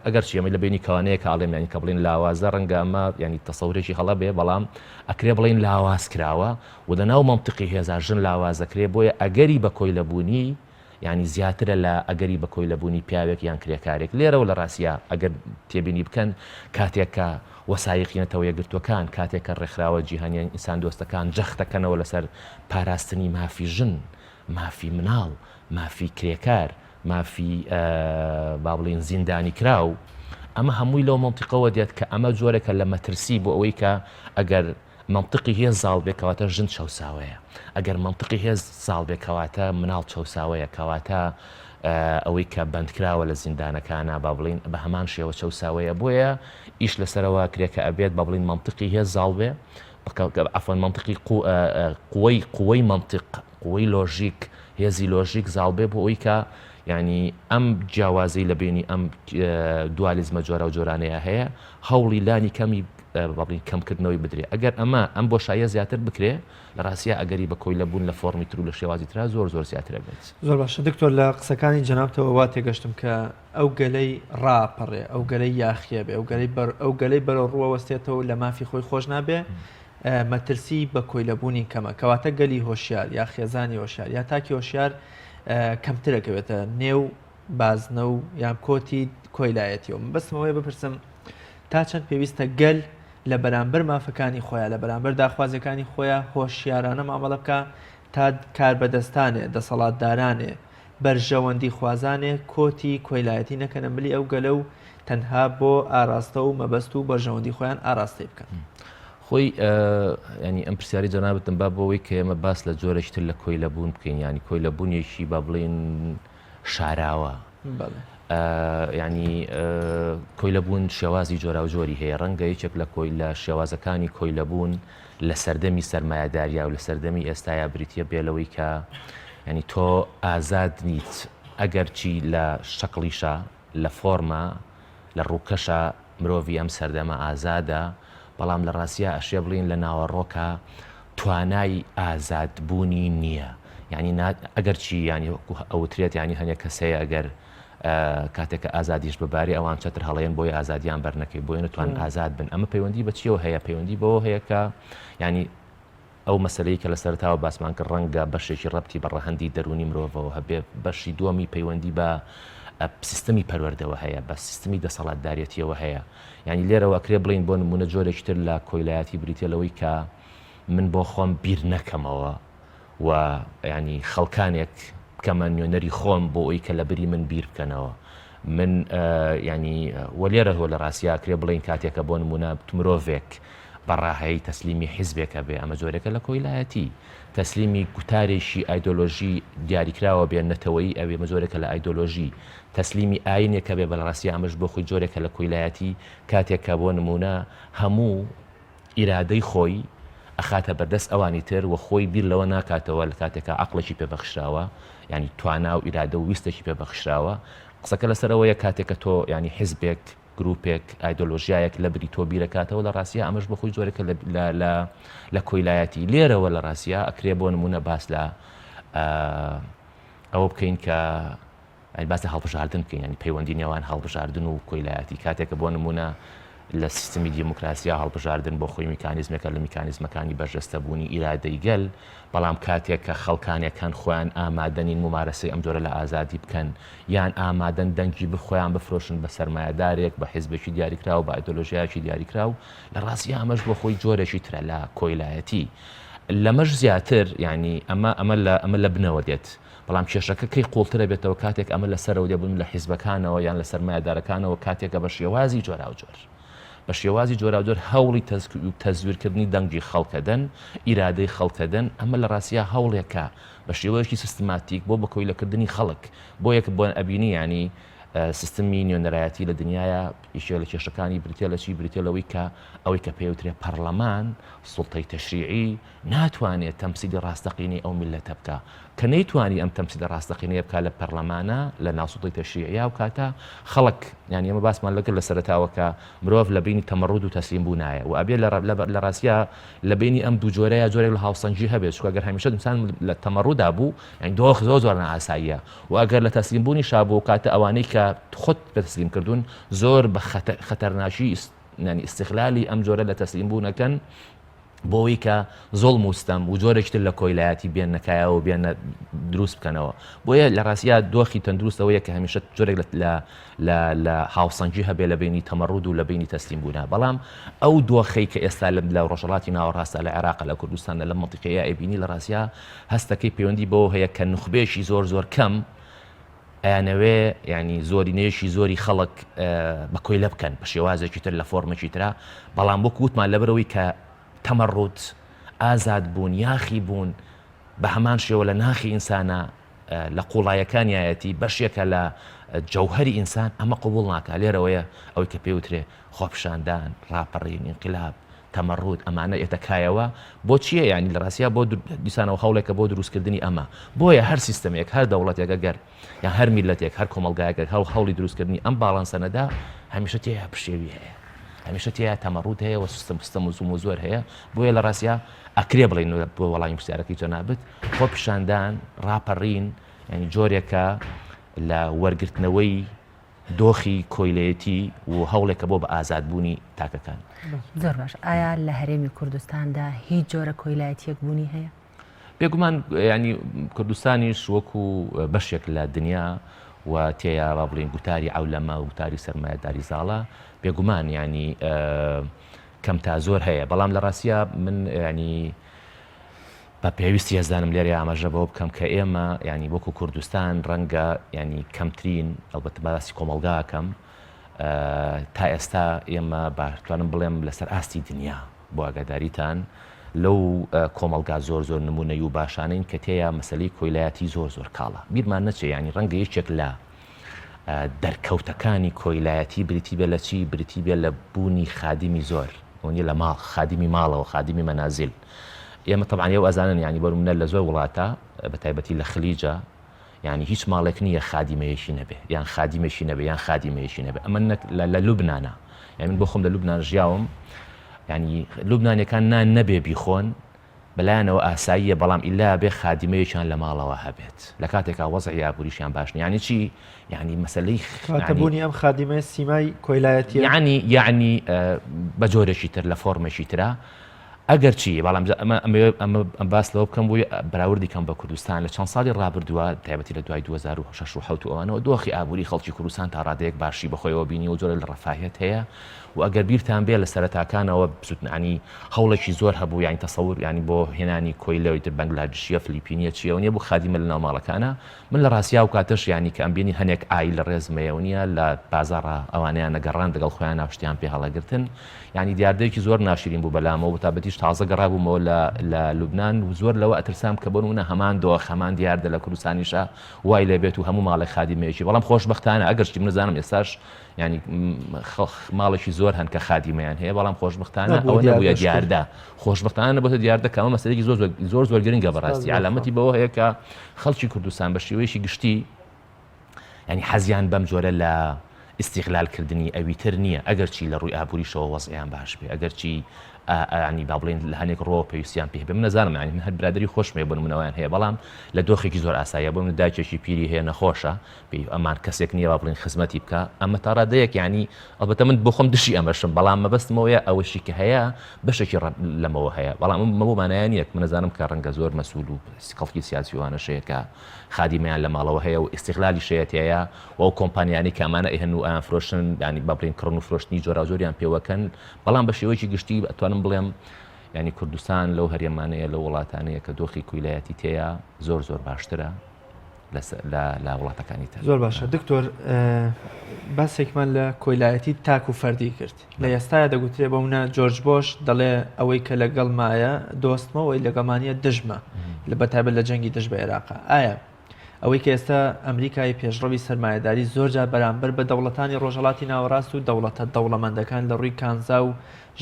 ئەگەر چی ئەمە لە بینی کەوانەیە کە ئەڵێم یانی کە بڵێن لاوازە ڕەنگە ئەمە یانی تەسەورێکی هەڵە بێ بەڵام ئەکرێ بڵێن لاواز کراوە و لە ناو مەنتقی هێزا ژن لاوازەکرێ بۆیە ئەگەری بە کۆیلەبوونی یانی زیاترە لە ئەگەری بە کۆیلە بوونی پیاوێک یان کرێکارێک. لێرەوە لە ڕاستیا ئەگەر تێبینی بکەن کاتێک کە وەسایقی نەتەوە یەکگرتووەکان، کاتێک کە ڕێکخراوە جیهانیە ئینساندۆستەکان جەخت دەکەنەوە لەسەر پاراستنی مافی ژن، مافی مناڵ، مافی کرێکار، مافی با بڵێین زیندانیکراو، ئەمە هەمووی لەو مەنتیقەوە دێت کە ئەمە جۆرێکە لە مەترسی بۆ ئەوەی کە ئەگەر مەنتقی هێز زاڵ بێ کەواتە ژن چەوساوەیە، ئەگەر مەنتقی هێز زاڵ بێ کەواتە مناڵ چەوساوەیە، کەواتە ئەوەی کە بەندکراوە لە زیندانەکانا با بڵێین بە هەمان شێوە چەوساوەیە، بۆیە ئیش لەسەرەوە کرێ کە ئەبێت با بڵێین مەنتقی هێز زاڵ بێ، عەفوەن مەنتقی قوەی قوەی مەنتق قوەی لۆژیک هێزی لۆژیک زاڵ بێ بۆ ئەوەی کە یانی ئەم جیاوازی لە بینی ئەم دوالیزمە جۆراوجۆرانەیە هەیە هەوڵی لانی کەمی با بڵێین کەمکردنەوەی بدرێ ئەگەر ئەمە ئەم بۆشاییە زیاتر بکرێ لە ڕاستیا ئەگەری بە کۆیلە بوون لە فۆڕمی تر و لە شێوازی ترا زۆر زۆر زیاتر ئەبێت. زۆر باشە دکتۆر لە قسەکانی جەنابتەوە وا تێگەشتم کە ئەو گەلەی ڕاپەڕێ ئەو گەلەی یاخیە بێ ئەو گەلەی بەر ئەو گەلەی بەرەو ڕووە وەستێتەوە لە مافی خۆی خۆش نابێ مەترسی بە کۆیلەبوونی کەمە کەواتە گەلی هۆشیار یا خێزانی هۆشیار یا تاکی هۆشیار کەمترەکەوێتە نێو بازنە و یان کۆتی کۆیلایەتیەوە مەبەستم ئەوەیە بپرسم تا چەند پێویستە گەل لە بەرامبەر مافەکانی خۆیان لە بەرامبەر داخوازیەکانی خۆیان هۆشیارانە مامەڵە بکە تا کاربەدەستانێ، دەسەڵاتدارانێ، بەرژەوەندی خوازانێ کۆتی کۆیلایەتی نەکەنە ملی ئەو گەلە و تەنها بۆ ئاراستە و مەبەست و بەرژەوەندی خۆیان ئاراستەی بکەن. خۆی ینی ئەم پرسیاری جەنابتم با بۆ ئەوەی کە ئێمە باس لە جۆرێکی تر لە کۆیلە بوون بکەین ینی کۆیلە بوونێکی با بڵێین شاراوە ینی کۆیلە بوون شێوازی جۆراوجۆری هەیە ڕەنگە یەکێک لە کۆیلە شێوازەکانی کۆیلە بوون لە سەردەمی سەرمایەداریا و لە سەردەمی ئێستایا بریتیە بێ لەوەی کە ینی تۆ ئازاد نیت ئەگەرچی لە شەکڵیشا لە فۆرما لە ڕووکەشا مرۆڤی ئەم سەردەمە ئازادە بەڵام لە ڕاستیا ئەشێ بڵێین لە ناوەڕۆکا توانای ئازاد بوونی نییە یعنی ئەگەرچی ینی ئەوترێت ینی هەنێک کەس هەیە ئەگەر کاتێک کە ئازادیش ببارێ ئەوان چەتر هەڵەیەن بۆی ئازادیان بەرنەکەی بۆیە نتوان ئازاد بن ئەمە پەیوەندی بە چیەوە هەیە پەیوەندی بەوە هەیە کە ینی ئەو مەسلەی کە لە سەرتاوە باسمان کرد ڕەنگە بەشێکی ڕەبتی بە ڕەهەندی دەروونی مرۆڤەوە هەبێ بەشی دووەمی پەیوەندی بە سیستمی پەروەردەوە هەیە بە سیستمی دەسەڵاتدارەتیەوە هەیە یعنی لێرەوە ئەکرێ بڵین بۆ نمونە جۆرێکی تر لە کۆیلایەتی بریتە لەوەی کە من بۆ خۆم بیر نەکەمەوە و یانی خەڵکانێک بکەمە نوێنەری خۆم بۆ ئەوی کە لە بری من بیر بکەنەوە من ینی وە لێرە هۆ لە ڕاستیا کرێ بڵین کاتێکە بۆ نمونە مرۆڤێک بە ڕاهەی تەسلیمی حیزبێکە بێ ئەمە جۆرێکە لە کۆیلایەتی تەسلیمی گوتارێکی ئایدۆلۆژی دیاریکراوە بێ نەتەوەیی ئەوێ مەجۆرێکە لە ئایدۆلۆژی تەسلیمی ئاینێکە بێ بە لە ڕاستیا ئەمەش بۆ خۆی جۆرێکە لە کۆیلایەتی کاتێک کە بۆ نمونە هەموو ئیرادەی خۆی ئەخاتە بەردەست ئەوانی تر و خۆی بیر لەوە ناکاتەوە لە کاتێکا عەقڵێکی پێ بەخشراوە یانی توانا و ئیرادە و ویستێکی پێ بەخشراوە قسەکە لەسەر ئەوەیە کاتێک کە تۆ یانی حیزبێک گروپێک ئایدۆلۆژیایەک لە بری تۆ بیرەکاتەوە لە ڕاستیا ئەمەش بۆ خۆی جۆرێکە لە لە لە لە کۆیلایەتی لێرەوە لە ڕاستیا ئەکرێ بۆ نمونە باس لە ئەوە بکەین کە یانی باس لە هەڵبژاردن بکەین یانی پەیوەندی نێوان هەڵبژاردن و کۆیلایەتی کاتێکە بۆ نمونە لە سیستمی دیموکراسیا هەڵبژاردن بۆ خۆی میکانیزمێکە لە میکانیزمەکانی بەرجەستەبوونی ئیرادەی گەل بەڵام کاتێک کە خەڵکانێک هەن خۆیان ئامادەنین ممارەسەی ئەم جۆرە لە ئازادی بکەن یان ئامادەن دەنگی بخۆیان بفرۆشن بە سەرمایەدارێک بە حیزبێکی دیاریکراو بە ئایدۆلۆژیایەکی دیاریکراو لە ڕاستی ئەمەش بۆ خۆی جۆرێکی ترە لە کۆیلایەتی لەمەش زیاتر یعنی ئەمە ئەمە لە ئەمە لە بنەوە دێت بەڵام کێشەکە کەی قوڵترە بێتەوە کاتێک ئەمە لە سەرەوە دێ بوون لە حیزبەکانەوە یان لە سەرمایەدارەکانەوە کاتێکە بە شێوازی جۆراوجۆر بە شێوازی جۆراوجۆر هەوڵی تەزویرکردنی دەنگی خەڵکەدەن ئیرادەی خەڵکەدەن ئەمە لە ڕاستیا هەوڵێکە بە شێوەیەکی سیستماتیک بۆ بە کۆیلەکردنی خەڵک بۆ یەک بۆن ئەبینی ینی سیستمی نوێنەرایەتی لە دنیاە یەکێک لە کێشەکانی بریتە لە چی بریتە لەوەی کە ئەوەی کە پێوترێ پەرلەمان سوڵتەی تەشریعی ناتوانێت تەمسیلی ڕاستەقینەی ئەو میللەتە بکا. کە نەیتوانی ئەم تەمسیلە ڕاستەقینەیە بکا لە پەرلەمانا، لە ناو سوڵتەی تەشریعیا ئەو کاتە خەڵک، یانی ئێمە باسمان لە کرد لە سەرەتاوە کە مرۆڤ لە بەینی تەمەڕود و تەسلیم بوونایە و ئەبێ لە لە ڕاستیا لە بەینی ئەم دوو جۆرەیا جۆرێک لە هاوسەنگی هەبێت چونکە گەر هەمیشە ئینسان لە تەمەڕودا بوو یانی دۆخ زۆر زۆر نائاساییە و ئەگەر لە تەسلیم بوونیشا بوو ئەو کاتە ئەوانەی کە خۆت بە تەسلیم کردوون زۆر بە خەتەرناکی یانی ئیستغلالی ئەم جۆرە لە تەسلیم بوونەکەن بۆ ئەوەی کە زوڵم و ستەم و جۆرێکی تر لە کۆیلایەتی بێننە کایەوە و بێنە دروست بکەنەوە. بۆیە لە ڕاستیا دۆخی تەندروست ئەوەیە کە هەمیشە جۆرێک لە لە لە هاوسەنگی هەبێ لە بەینی تەمەڕود و لە بەینی تەسلیم بوونا. بەڵام ئەو دۆخەی کە ئێستا لە لە ڕۆژهەڵاتی ناوەڕاستە، لە عێراقە، لە کوردستانە، لەم مەنتیقەیە ئەیبینی لە ڕاستیا هەستەکەی پەیوەندی بەوە هەیە کە نوخبەیەکی زۆر زۆر کەم ئەیانەوێ یانی زۆرینەیەکی زۆری خەڵک بە کۆیلە بکەن بە شێوازێکی تر لە فۆرمێکی ترا بەڵام وەکو وتمان لەبەرەوەی کە تەمەڕوت ئازاد بوون یاخی بوون بە هەمان شێوە لە ناخی ئینسانە لە قوڵایەکانیایەتی بەشێکە لە جەوهری ئینسان ئەمە قوبول ناکە لێرەوەیە ئەوەی کە پێوترێ خۆپشاندان ڕاپەڕین ئینقلاب تەمەڕود ئەمانە ئێتە کایەوە بۆ چییە یانی لە ڕاستیا بۆ دیسانەوە هەوڵێکە بۆ دروستکردنی ئەمە بۆیە هەر سیستمێک هەر دەوڵەتێک ئەگەر یان هەر میلەتێک هەر کۆمەڵگایەک هەڵ هەوڵی دروستکردنی ئەم باڵانسە نەدا هەمیشە تێیا پشێوی هەیە هەمیشە تێیا تەمەڕود هەیە و سیستم ستەم و زوم و زۆر هەیە بۆیە لە ڕاستیا ئەکرێ بڵێین بۆ وەڵامی پرسیارەکەی جەنابت خۆپیشاندان ڕاپەڕین یانی جۆرێکە لە وەرگرتنەوەی دۆخی کۆیلەیەتی و هەوڵێکە بۆ بە ئازادبوونی تاکەکان. زۆر باش ئایا لە هەرێمی کوردستاندا هیچ جۆرە کۆیلایەتیەک بوونی هەیە؟ بێگومان ینی کوردستانیش وەکو بەشێک لە دنیا و تێیا با بڵین گوتاری عەولەمە و گوتاری سەرمایەداری زاڵە بێگومان ینی کەم تا زۆر هەیە بەڵام لە ڕاستیا من ینی. بە پێویستی ئەزانم لێرەیا ئاماژە بەوە بکەم کە ئێمە یانی وەکو کوردستان ڕەنگە یانی کەمترین ئەڵبەتە باسی کۆمەڵگا ئەکەم تا ئێستا ئێمە باتوانم بڵێم لەسەر ئاستی دنیا بۆ ئاگاداریتان لەو کۆمەڵگا زۆر زۆر نمونەی و باشانەین کە تێیا مەسەلەی کۆیلایەتی زۆر زۆر کاڵە بیرمان نەچێ یانی ڕەنگە یەکێک لە دەرکەوتەکانی کۆیلایەتی بریتی بێ لە چی؟ بریتی بێ لە بوونی خادمی زۆر ئەوە لە ماڵ خادمی ماڵەوە خادمی مەنازیل ئێمە تەبعەن ئێوە ئەزانن یانی بۆ نمونە لە زۆر وڵاتە بە تایبەتی لە خلیجە یانی هیچ ماڵێک نییە خادیمەیەکی نەبێ یان خادیمێکی نەبێ یان خادیمەیەکی نەبێ ئەمە نەک لە لوبنانە یانی من بۆ خۆم لە لوبنان ژیاوم یانی لوبنانیەکان نان نەبێ بیخۆن بەلایانەوە ئاساییە بەڵام ئیلا ئەبێ خادیمەیەکیان لە ماڵەوە هەبێت لە کاتێکا وەزعی ئابووریشیان باش نیە یانی چی یانی مەسەلەی کەواتە بوونی ئەم خادیمەیە سیمای کۆیلایەتیە؟ یانی یانی بە جۆرێکی تر لە فۆرمێکی ترا ئەگەر چی بەڵام ئەمە ئەمە ئەم باس لەوە بکەم بووی بەراوردی کەم بە کوردستان لە چەند ساڵی ڕابردووە تایبەتی لە دوای 2006 و 7 و ئەوانەوە دۆخی ئابووری خەڵکی کوردستان تا ڕادەیەک باشی بەخۆیەوە بینی و جۆرە لە ڕەفاهیەت هەیە و ئەگەر بیرتان بێ لە سەرەتاکانەوە بزوتنانی هەوڵێکی زۆر هەبوو یانی تەسەور یانی بۆ هێنانی کۆیلە و ئیتر بەنگلادشیە فلیپینیە چیە و نیە بوو خادیمە لە ناو ماڵەکانە من لە ڕاستیا ئەو کاتەش یانی کە ئەمبینی هەنێک عایلە ڕێزمەیە و نیە لە بازاڕا ئەوانەیان ئەگەڕاند لەگەڵ خۆیانا شتیان پێ هەڵەگرتن یانی دیاردەیەکی زۆر ناشرین بوو بەلامەوە بەتابەتیش تازە گەڕابوومەوە لە لە لوبنان و زۆر لەوە ئەترسام کە بۆ نمونە هەمان دۆخ هەمان دیاردە لە کوردستانیشا وای لێ بێت و هەموو ماڵێک خادیمەیەکی بەڵام خۆشبەختانە ئەگەرچی من نەزانم ئێستاش یانی ماڵێکی زۆر هەن کە خادیمەیان هەیە بەڵام خۆشببختانە ئەوە نەبووە دیاردە خۆشببختانە نەبووە دیاردە کە ئەمە مەسەلەیەکی زۆر زۆر زۆر گرنگە بەڕاستی علامەتی بەوە هەیە کە خەڵکی کوردستان بە شێوەیەکی گشتی ینی حەزیان بەم جۆرە لە ئیسیغلالکردنی ئەوی تر نییە ئەگەرچی لە ڕووی ئابووریشەوە وەزعیان باش بێ ئەگەرچی ینی با بڵێن لە هەنێک ڕۆ پێویستیان پێ بێ من نەزانم ینی من هەر برادری خۆشم هەیە بۆ نمونەوەیان هەیە بەڵام لە دۆخێکی زۆر ئاساییە بۆ من دایکێکی پیری هەیە نەخۆشە پێی ئەمان کەسێک نییە با بڵێین خزمەتی بکا ئەمە تا ڕادەیەک یانی ئەڵبەتە من بۆ خۆم دژی ئەمەشم بەڵام مەبەستم ئەوەیە ئەوەشی کە هەیە بەشێکی لەمەوە هەیە بەڵام ئەمە بۆ مانایە نییە من ئەزانم کە ڕەنگە زۆر مەسوول و خەڵکی سیاسی وانەش هەیە کە خادیمەیان لە ماڵەوە هەیە و ئیستیغلالیش هەیە تیایا و ئەو کۆمپانیانەی کە ئەمانە ئەیهەن و ئەیانفرۆشن یانی با بڵێین کڕن و فرۆشتنی جۆراوجۆریان پێوەکەن بەڵام بە شێوەیەکی گشتی ئەتوانم بڵێم یانی کوردستان لەو هەرێمانەیە لەو وڵاتانەیە کە دۆخی کویلایەتی تێیا زۆر زۆر باشترە لە وڵاتەکانی تر. زۆر باشە دکتۆر باسێکمان لە کۆیلایەتی تاک و فەردی کرد لە ئێستایا دەگوترێ بۆ منە جۆرج بۆش دەڵێ ئەوەی کە لەگەڵ مایە دۆستمە ئەوەی لەگەڵمانە دژمە لە بەتایبەت لە جەنگی دژ بە عێراقا ئایا ئەوەی کە ئێستا ئەمریکای پێشڕەوی سەرمایەداری زۆرجار بەرامبەر بە دەوڵەتانی ڕۆژهەڵاتی ناوەڕاست و دەوڵەتە دەوڵەمەندەکان لە ڕووی کانزا و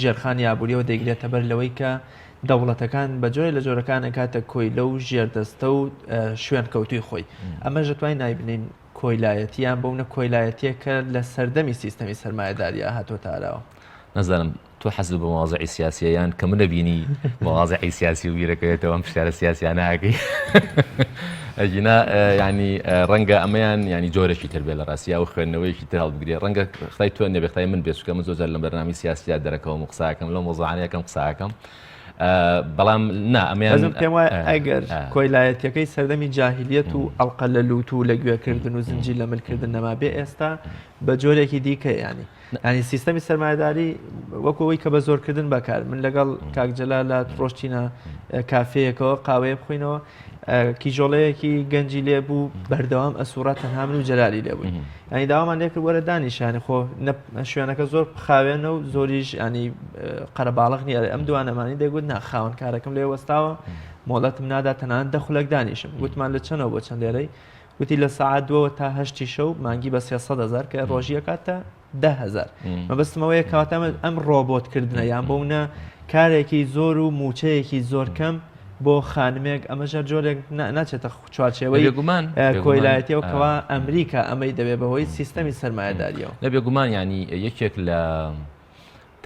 ژێرخانی ئابووریەوە دەیگرێتە بەر لەوەی کە دەوڵەتەکان بە جۆرێ لە جۆرەکان ئەکاتە کۆیلە و ژێردەستە و شوێنکەوتووی خۆی. ئەمەش دەتوانین ناوی بنێین کۆیلایەتی یان بۆ منە کۆیلایەتییەک کە لە سەردەمی سیستەمی سەرمایەدارییا هاتۆتە ئاراوە. نازانم تۆ حەزت بە مەوازعی سیاسیە یان کە منە بینی مەوازعی سیاسی و بیرەکەوێتەوە ئەم پرسیارە سیاسیانە ئەکەی ئەگینا ینی ڕەنگە ئەمەیان ینی جۆرێکی تر بێ لە ڕاستیا و خوێندنەوەیەکی تر هەڵبگرێ ڕەنگە خی تۆ نەبێ خی من بێ چونکە من زۆر جار لە بەرنامەی سیاسیا دەرەکەوم و قساکەم لەو مۆزانە یەکەم قساکەم بەڵام نا ئەمەیان پێم وایە ئەگەر کۆیلایەتیەکەی سەردەمی جاهلیەت و ئەڵقە لە لوت و لە گوێکردن و زنجیر لە ملکردن نەما بێ ئێستا بە جۆرێکی دیکە ینی ینی سیستەمی سەرمایەداری وەکو ئەوەی کە بە زۆرکردن بەکار من لەگەڵ کاک جەلالە ڕۆشتینە کافەیەکەوە قاوەیە بخۆینەوە کیژۆڵەیەکی گەنجی لێ بوو بەردەوام ئەسوڕا تەنها من و جەلالی لێ بووین ینی داوامان لێ کرد وەرە دانیشانی خۆ شوێنەکە زۆر خاوێنە و زۆریش ینی قەرەباڵغ نییە ئەم دوانەمانی دەگوت نا خاوەن کارەکەم لێ وەستاوە مۆڵەتم نادا تەنانەت دە خولەک دانیشم گوتمان لە چەنەوە بۆ چەند لێرەی گوتی لە سەعات دووەوە تا هەشتی شەو مانگی بە 300 هزار کە ڕۆژی ئەکاتە 10 هزار مەبەستم ئەوەیە کەواتە ئەم ڕۆبۆت کردنە یان بۆ منە کارێکی زۆر و مووچەیەکی زۆر کەم بۆ خانمێک ئەمە ژەر جۆرێک ناچێتە چوارچێوەی بێگومان کۆیلایەتیەوە کەوا ئەمریکا ئەمەی دەوێت بەهۆی سیستەمی سەرمایەداریەوە. لە بێگومان ینی یەکێک لە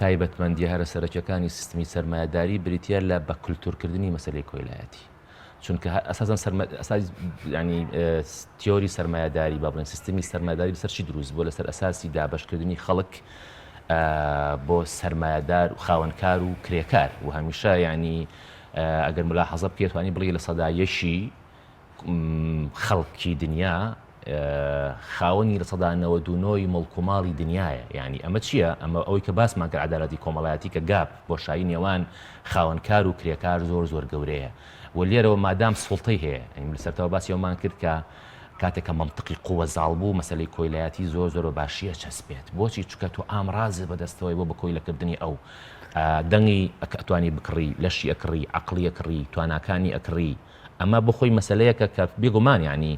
تایبەتمەندیە هەرە سەرەکیەکانی سیستمی سەرمایەداری بریتە لە بە کولتورکردنی مەسەلەی کۆیلایەتی. چونکە ئەساسەن سەرمە ئەساس ینی تیۆری سەرمایەداری با بڵێن سیستمی سەرمایەداری لەسەر چی دروست بووە لەسەر ئەساسی دابەشکردنی خەڵک بۆ سەرمایەدار و خاوەنکار و کرێکار و هەمیشە ینی ئەگەر ملاحەزە بکەیت توانی بڵێ لە سەدا یەکی خەڵکی دنیا. خاوەنی 99% ی مڵک و ماڵی دنیایە یانی ئەمە چییە؟ ئەمە ئەوەی کە باسمان کرد عەدالەتی کۆمەڵایەتی کە gap بۆشایی نێوان خاوەنکار و کرێکار زۆر زۆر گەورەیە و لێرەوە مادام سوڵتەی هەیە یانی لە سەرتاوە باسی ئەومان کرد کە کاتێک کە مەنتقی قوە زاڵ بوو مەسەلەی کۆیلایەتی زۆر زۆر بە باشی ئەچەسپێت بۆچی؟ چونکە تۆ ئامڕازت بەدەستەوەی بۆ بە کۆیلەکردنی ئەو دەنگی ئەتوانی بکڕی لەشی ئەکڕی عەقڵی ئەکڕی تواناکانی ئەکڕی ئەمە بۆ خۆی مەسەلەیەکە کە بێگومان یانی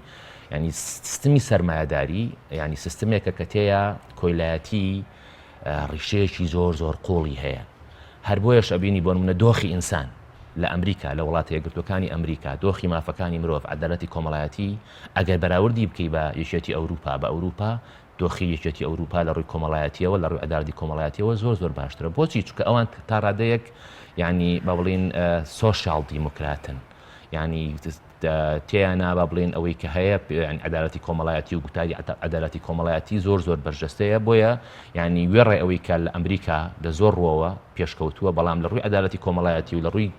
یانی سیستمی سەرمایەداری یانی سیستمێکە کە تێیا کۆیلایەتی ڕیشەیەکی زۆر زۆر قوڵی هەیە هەر بۆیەش ئەبینی بۆ نمونە دۆخی ئینسان لە ئەمریکا لە وڵاتە یەکگرتووەکانی ئەمریکا دۆخی مافەکانی مرۆڤ عەدالەتی کۆمەڵایەتی ئەگەر بەراوردی بکەی بە یەکێتی ئەوروپا بە ئەوروپا دۆخی یەکێتی ئەوروپا لە ڕووی کۆمەڵایەتیەوە لە ڕووی عەدالەتی کۆمەڵایەتیەوە زۆر زۆر باشترە بۆچی چونکە ئەوان تا ڕادەیەک یعنی با بڵین سۆشیال دیموکراتن یعنی تێیانا با بڵێن ئەوەی کە هەیە عەدالەتی کۆمەڵایەتی و گوتاری عەدالەتی کۆمەڵایەتی زۆر زۆر بەرجەستەیە بۆیە یعنی وێڕای ئەوەی کە لە ئەمریکا لە زۆر ڕووەوە پێشکەوتووە بەڵام لە ڕووی عەدالەتی کۆمەڵایەتی و لە ڕووی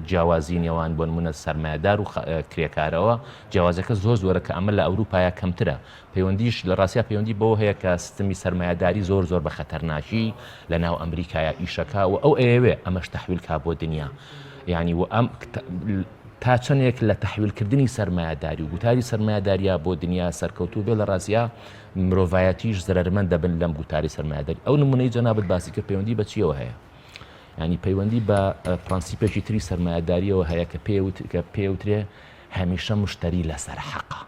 جیاوازی نێوان بۆ نمونە سەرمایەدار و کرێکارەوە جیاوازەکە زۆر زۆرە کە ئەمە لە ئەوروپایە کەمترە پەیوەندیش لە ڕاستیا پەیوەندی بەوە هەیە کە سیستمی سەرمایەداری زۆر زۆر بە خەتەرناکی لە ناو ئەمریکایە ئیشەکا و ئەو ئەیەوێ ئەمەش تەحویل کا بۆ دنیا یعنی و ئەم تا چەندێک لە تەحویلکردنی سەرمایەداری و گوتاری سەرمایەداریا بۆ دنیا سەرکەوتوو بێ لە ڕاستیا مرۆڤایەتیش زەرەرمەند دەبن لەم گوتاری سەرمایەداری ئەو نمونەی جەنابت باسی کرد پەیوەندی بە چیەوە هەیە ینی پەیوەندی بە پرەنسیپێکی تری سەرمایەداریەوە هەیە کە پێوت کە پێوترێ هەمیشە مشتری لەسەر حەقە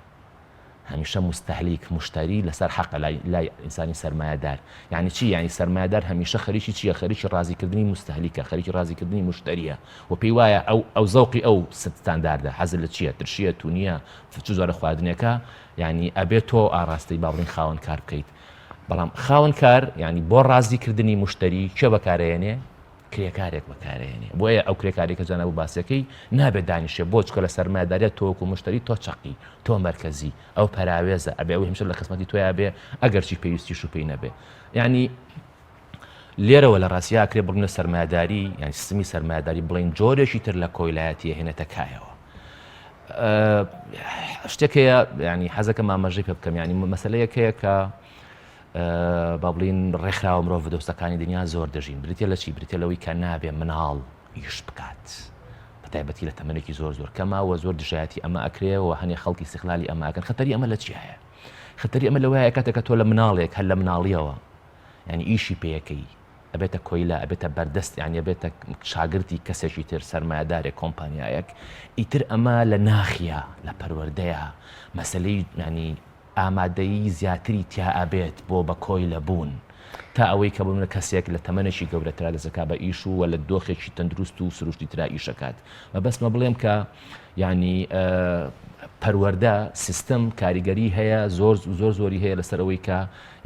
هەمیشە موستەهلیک، موشتەری، لەسەر حەقە لای لای ئینسانی سەرمایەدار. یانی چی؟ یانی سەرمایەدار هەمیشە خەریکی چییە؟ خەریکی ڕازیکردنی موستەهلیکە، خەریکی ڕازیکردنی موشتەرییە و پێی وایە ئەو ئەو زەوقی ئەو ستانداردە، حەزت لە چییە؟ ترشییە، تونییە، چ جۆرە خواردنێکە؟ یانی ئەبێ تۆ ئاڕاستەی با بڵێین خاوەن کار بکەیت. بەڵام خاوەن کار یانی بۆ ڕازیکردنی موشتەری کێ بەکارئەیەنێ؟ کرێکارێک بەکارئەهێنێ بۆیە ئەو کرێکارەی کە جەنابو باسیەکەی نابێت دانیشێ بۆ چکە لە سەرمایەداریە تۆ وەکو مشتەری تۆ چەقی تۆ مەرکەزی ئەو پەراوێزە ئەبێ ئەو هەمیشە لە خزمەتی تۆیا بێ ئەگەرچی پێویستیش و پێی نەبێ یعنی لێرەوە لە ڕاستیا ئەکرێ بڵێن لە سەرمایەداری یان سیستمی سەرمایەداری بڵێن جۆرێکی تر لە کۆیلایەتی هێنێتە کایەوە شتێک هەیە ینی حەزەکەم ئاماژەی پێ بکەم ینی مەسلەیەک هەیە کە با بڵێین ڕێکخراوە مرۆڤدۆستەکانی دنیا زۆر دەژین بریتە لە چی بریتە لەوەی کە نابێ مناڵ ئیش بکات بە تایبەتی لە تەمەنێکی زۆر زۆر کەمە و زۆر دژایەتی ئەمە ئەکرێ و هەنێ خەڵکی ئیستغلالی ئەمە ئەکەن خەتەری ئەمە لە چی هەیە خەتەری ئەمە لەوەیە کاتێک کە تۆ لە مناڵێک هەر لە مناڵیەوە یعنی ئیشی پێیەکەی ئەبێتە کۆیلە ئەبێتە بەردەست یعنی ئەبێتە شاگردی کەسێکی تر سەرمایەدارێک کۆمپانیایەک ئیتر ئەمە لە ناخیا لە پەروەردەیە مەسلەی ینی ئامادەیی زیاتری تیا ئەبێت بۆ بە کۆیلە بوون تا ئەوەی کە بۆ کەسێک لە تەمەنێکی گەورەترا دەست ئەکا بە ئیش و لە دۆخێکی تەندروست و سروشتی ترا ئیش ئەکات مەبەستمە بڵێم کە یعنی پەروەردە سیستم کاریگەری هەیە زۆر زۆر زۆری هەیە لەسەر ئەوەی کە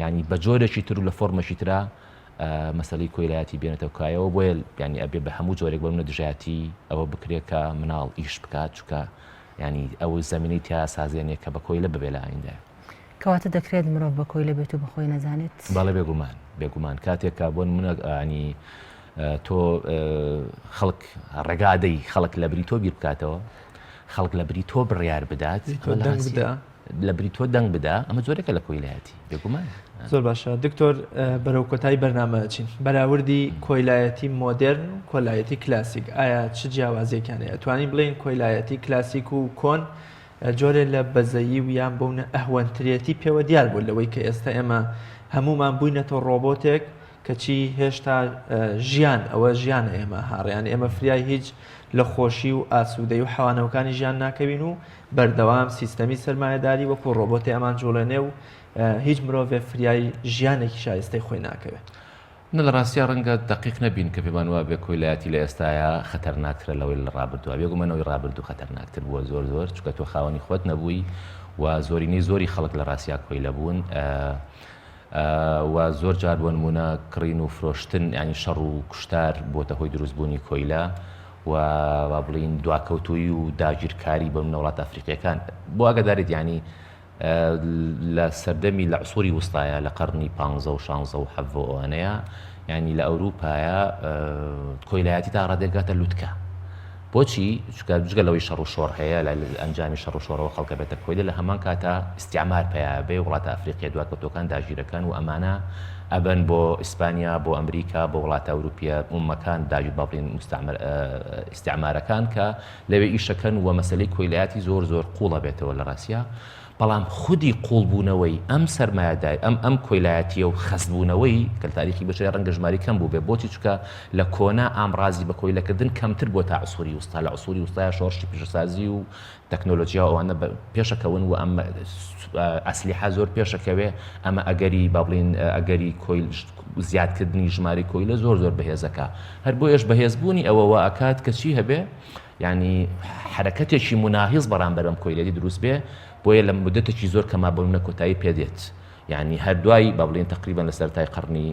یعنی بە جۆرێکی تر و لە فۆرمێکی ترا مەسەلەی کۆیلایەتی بێنێتەوە کایەوە بۆیە یعنی ئەبێ بە هەموو جۆرێک بەمنە دژایەتی ئەوە بکرێت کە مناڵ ئیش بکات چونکە یانی ئەو زەمینەی تیا سازێنێ کە بە کۆیلە ببێ لە ئایندە. کەواتە دەکرێت مرۆڤ بە کۆیلە بێت و بە خۆی نەزانێت؟ بەڵێ بێگومان بێگومان کاتێک کە بۆ نمونە ینی تۆ خەڵک ڕێگا دەی خەڵک لە بری تۆ بیر بکاتەوە خەڵک لە بری تۆ بڕیار بدات دەنگ بدا لە بری تۆ دەنگ بدا ئەمە جۆرێکە لە کۆیلایەتی بێگومان. زۆر باشە دکتۆر بەرەو کۆتایی بەرنامە ئەچین بەراوردی کۆیلایەتی مۆدێرن و کۆلایەتی کلاسیک ئایا چ جیاوازیەکیان هەیە ئەتوانین بڵێین کۆیلایەتی کلاسیک و کۆن جۆرێ لە بەزەیی و یان بۆونە ئەهوەنترێتی پێوە دیار بوو لەوەی کە ئێستا ئێمە هەمومان بووینەتە ڕۆبۆتێک کەچی هێشتا ژیان ئەوە ژیانە ئێمە هاڕیان ئێمە فریای هیچ لە خۆشی و ئاسوودەی و حەوانەوەکانی ژیان ناکەوین و بەردەوام سیستەمی سەرمایەداری وەکو ڕۆبۆتێ ئەمان جوڵێنێ و هیچ مرۆڤێ فریای ژیانێکی شایستەی خۆی ناکەوێ. نا لە ڕاستیا ڕەنگە دەقیق نەبین کە پێمان وابێ کۆیلایەتی لە ئێستایا خەتەرناکترە لەوەی لە ڕابردووا، بێگومان ئەوەی ڕابردوو خەتەرناکتر بووە زۆر زۆر چونکە تۆ خاوەنی خۆت نەبووی و زۆرینەی زۆری خەڵک لە ڕاستیا کۆیلە بوون و زۆر جار بۆ نموونە کڕین و فرۆشتن یانی شەڕ و کوشتار بۆتە هۆی دروستبوونی کۆیلە و با بڵێین دواکەوتوویی و داگیرکاری بۆ نموونە وڵاتە ئەفریقییەکان بۆ ئاگاداریت یانی لە سەردەمی لە عسوری وستایە لە قەرنی پانزە و شانزە و حەڤە و ئەوانەیە یانی لە ئەوروپایە کۆیلایەتی تا ڕادێک گاتە لوتکە. بۆچی؟ چونکە جگە لەوەی شەڕ و شۆڕ هەیە، لە ئەنجامی شەڕ و شۆڕەوە خەڵک ئەبێتە کۆیلە، لە هەمان کاتا ئیستیعمار پەیا ئەبێ، وڵاتە ئەفریقیە دواکەوتووەکان داگیرەکەن و ئەمانە ئەبەن بۆ ئیسپانیا، بۆ ئەمریکا، بۆ وڵاتە ئەوروپیە ئوممەکان داگیر با بڵێین مستعمر ئیستیعمارەکان کە لەوێ ئیشەکەن و مەسەلەی کۆیلایەتی زۆر زۆر قووڵ ئەبێتەوە لە ڕاستیا. بەڵام خودی قووڵ بوونەوەی ئەم سەرمایەداری ئەم ئەم کۆیلایەتیە و خەست بوونەوەی کە لە تاریخی بەشەریا ڕەنگە ژمارەی کەم بووبێ بۆچی چونکە لە کۆنا ئامڕازی بە کۆیلەکردن کەمتر بووە تا عسوری وستا لە عسوری وستایا شۆڕشی پیشەسازی و تەکنۆلۆجیا و ئەوانە پێشەکەون و ئەم ئەسلیحە زۆر پێشەکەوێ ئەمە ئەگەری با بڵین ئەگەری کۆیل زیادکردنی ژمارەی کۆیلە زۆر زۆر بەهێزەکە هەر بۆیەش بەهێزبوونی ئەوە وا ئەکات کە چی هەبێ یانی حەرەکەتێکی موناهیز بەرامبەر بەم کۆیلەتی دروست بێ بۆیە لە مدەتێکی زۆر کەما بۆ نمونە کۆتایی پێ دێت یعنی هەر دوای با بڵێین تقریبا لە سەرەتای قەرنی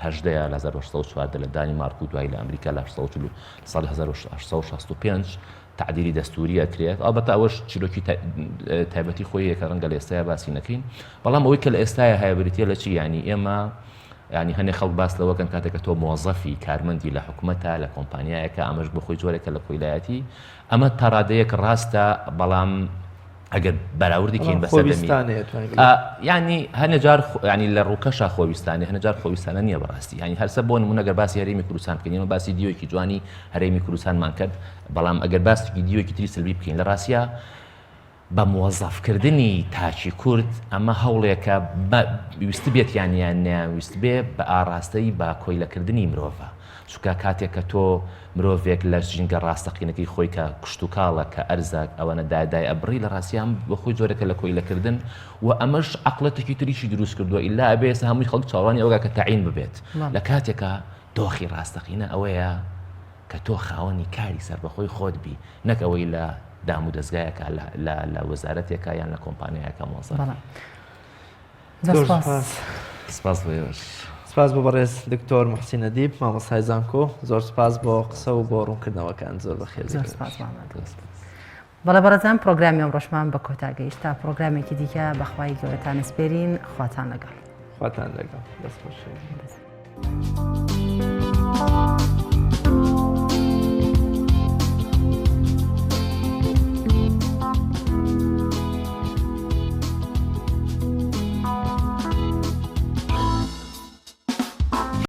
هەژدەیە لە 1814 لە دانیمارک و دوای لە ئەمریکا لە 1840 ساڵی 1865 تعدیلی دەستوری ئەکرێت ئەڵبەتە ئەوەش چیرۆکی تایبەتی خۆی یەکە ڕەنگە لە ئێستایا باسی نەکەین بەڵام ئەوەی کە لە ئێستایا هەیە بریتە لە چی یعنی ئێمە یانی هەنێ خەڵک باس لەوە کەن کاتێک کە تۆ مۆزەفی، کارمەندی لە حکومەتە، لە کۆمپانیایەکە، ئەمەش بۆ خۆی جۆرێکە لە کۆیلایەتی. ئەمە تا ڕادەیەک ڕاستە، بەڵام ئەگەر بەراوردی کەین بە سەردەمی یانی هەنێ جار ینی لە ڕووکەشا خۆویستانێ هەنێ جار خۆویستانە نییە بەڕاستی ینی هەرسە بۆ نمونە گەر باسی هەرێمی کوردستان بکەین ئێمە باسی دیوێکی جوانی هەرێمی کوردستانمان کرد بەڵام ئەگەر باسی دیوێکی تری سلبی بکەین لە ڕاستیا بە موەزەفکردنی تاکی کورد، ئەمە هەوڵێکە بە ویستبێتیان یان نەیانویستبێ بە ئاڕاستەی بە کۆیلەکردنی مرۆڤە. چونکە کاتێک کە تۆ مرۆڤێک لە ژینگە ڕاستەقینەکەی خۆی کە کشتوکاڵە، کە ئەرزە، ئەوەنە دای دای ئەبڕی، لە ڕاستیا ئەم بۆ خۆی جۆرێکە لە کۆیلەکردن و ئەمەش عەقڵێتێکی تریشی دروست کردووە ئیلا ئەبێ ئێستا هەمووی خەڵک چاوەڕوانی ئەوە کە تەعین ببێت. لە کاتێکا دۆخی ڕاستەقینە ئەوەیە کە تۆ خاوەنی کاری سەربەخۆی خۆت بی نەک ئەوەی لە دام و دەزگایەکە لە لە وەزارەتێکە یان لە کۆمپانیایەکە مۆزەفی. زۆر سپاس. سپاس بۆ ئێوەش. سپاس بۆ بەڕێز دکتۆر موحسین ئەدیب مامۆستای زانکۆ زۆر سپاس بۆ قسە و بۆ ڕوونکردنەوەکان زۆر بەخێر زۆر سپاس بەڵێ بەڕێزان پرۆگرامی ئەمڕۆشمان بە کۆتا گەیشت تا پرۆگرامێکی دیکە بەخوای گەورەتان ئەسپێرین خواتان لەگەڵ خواتان لەگەڵ دەست خۆش.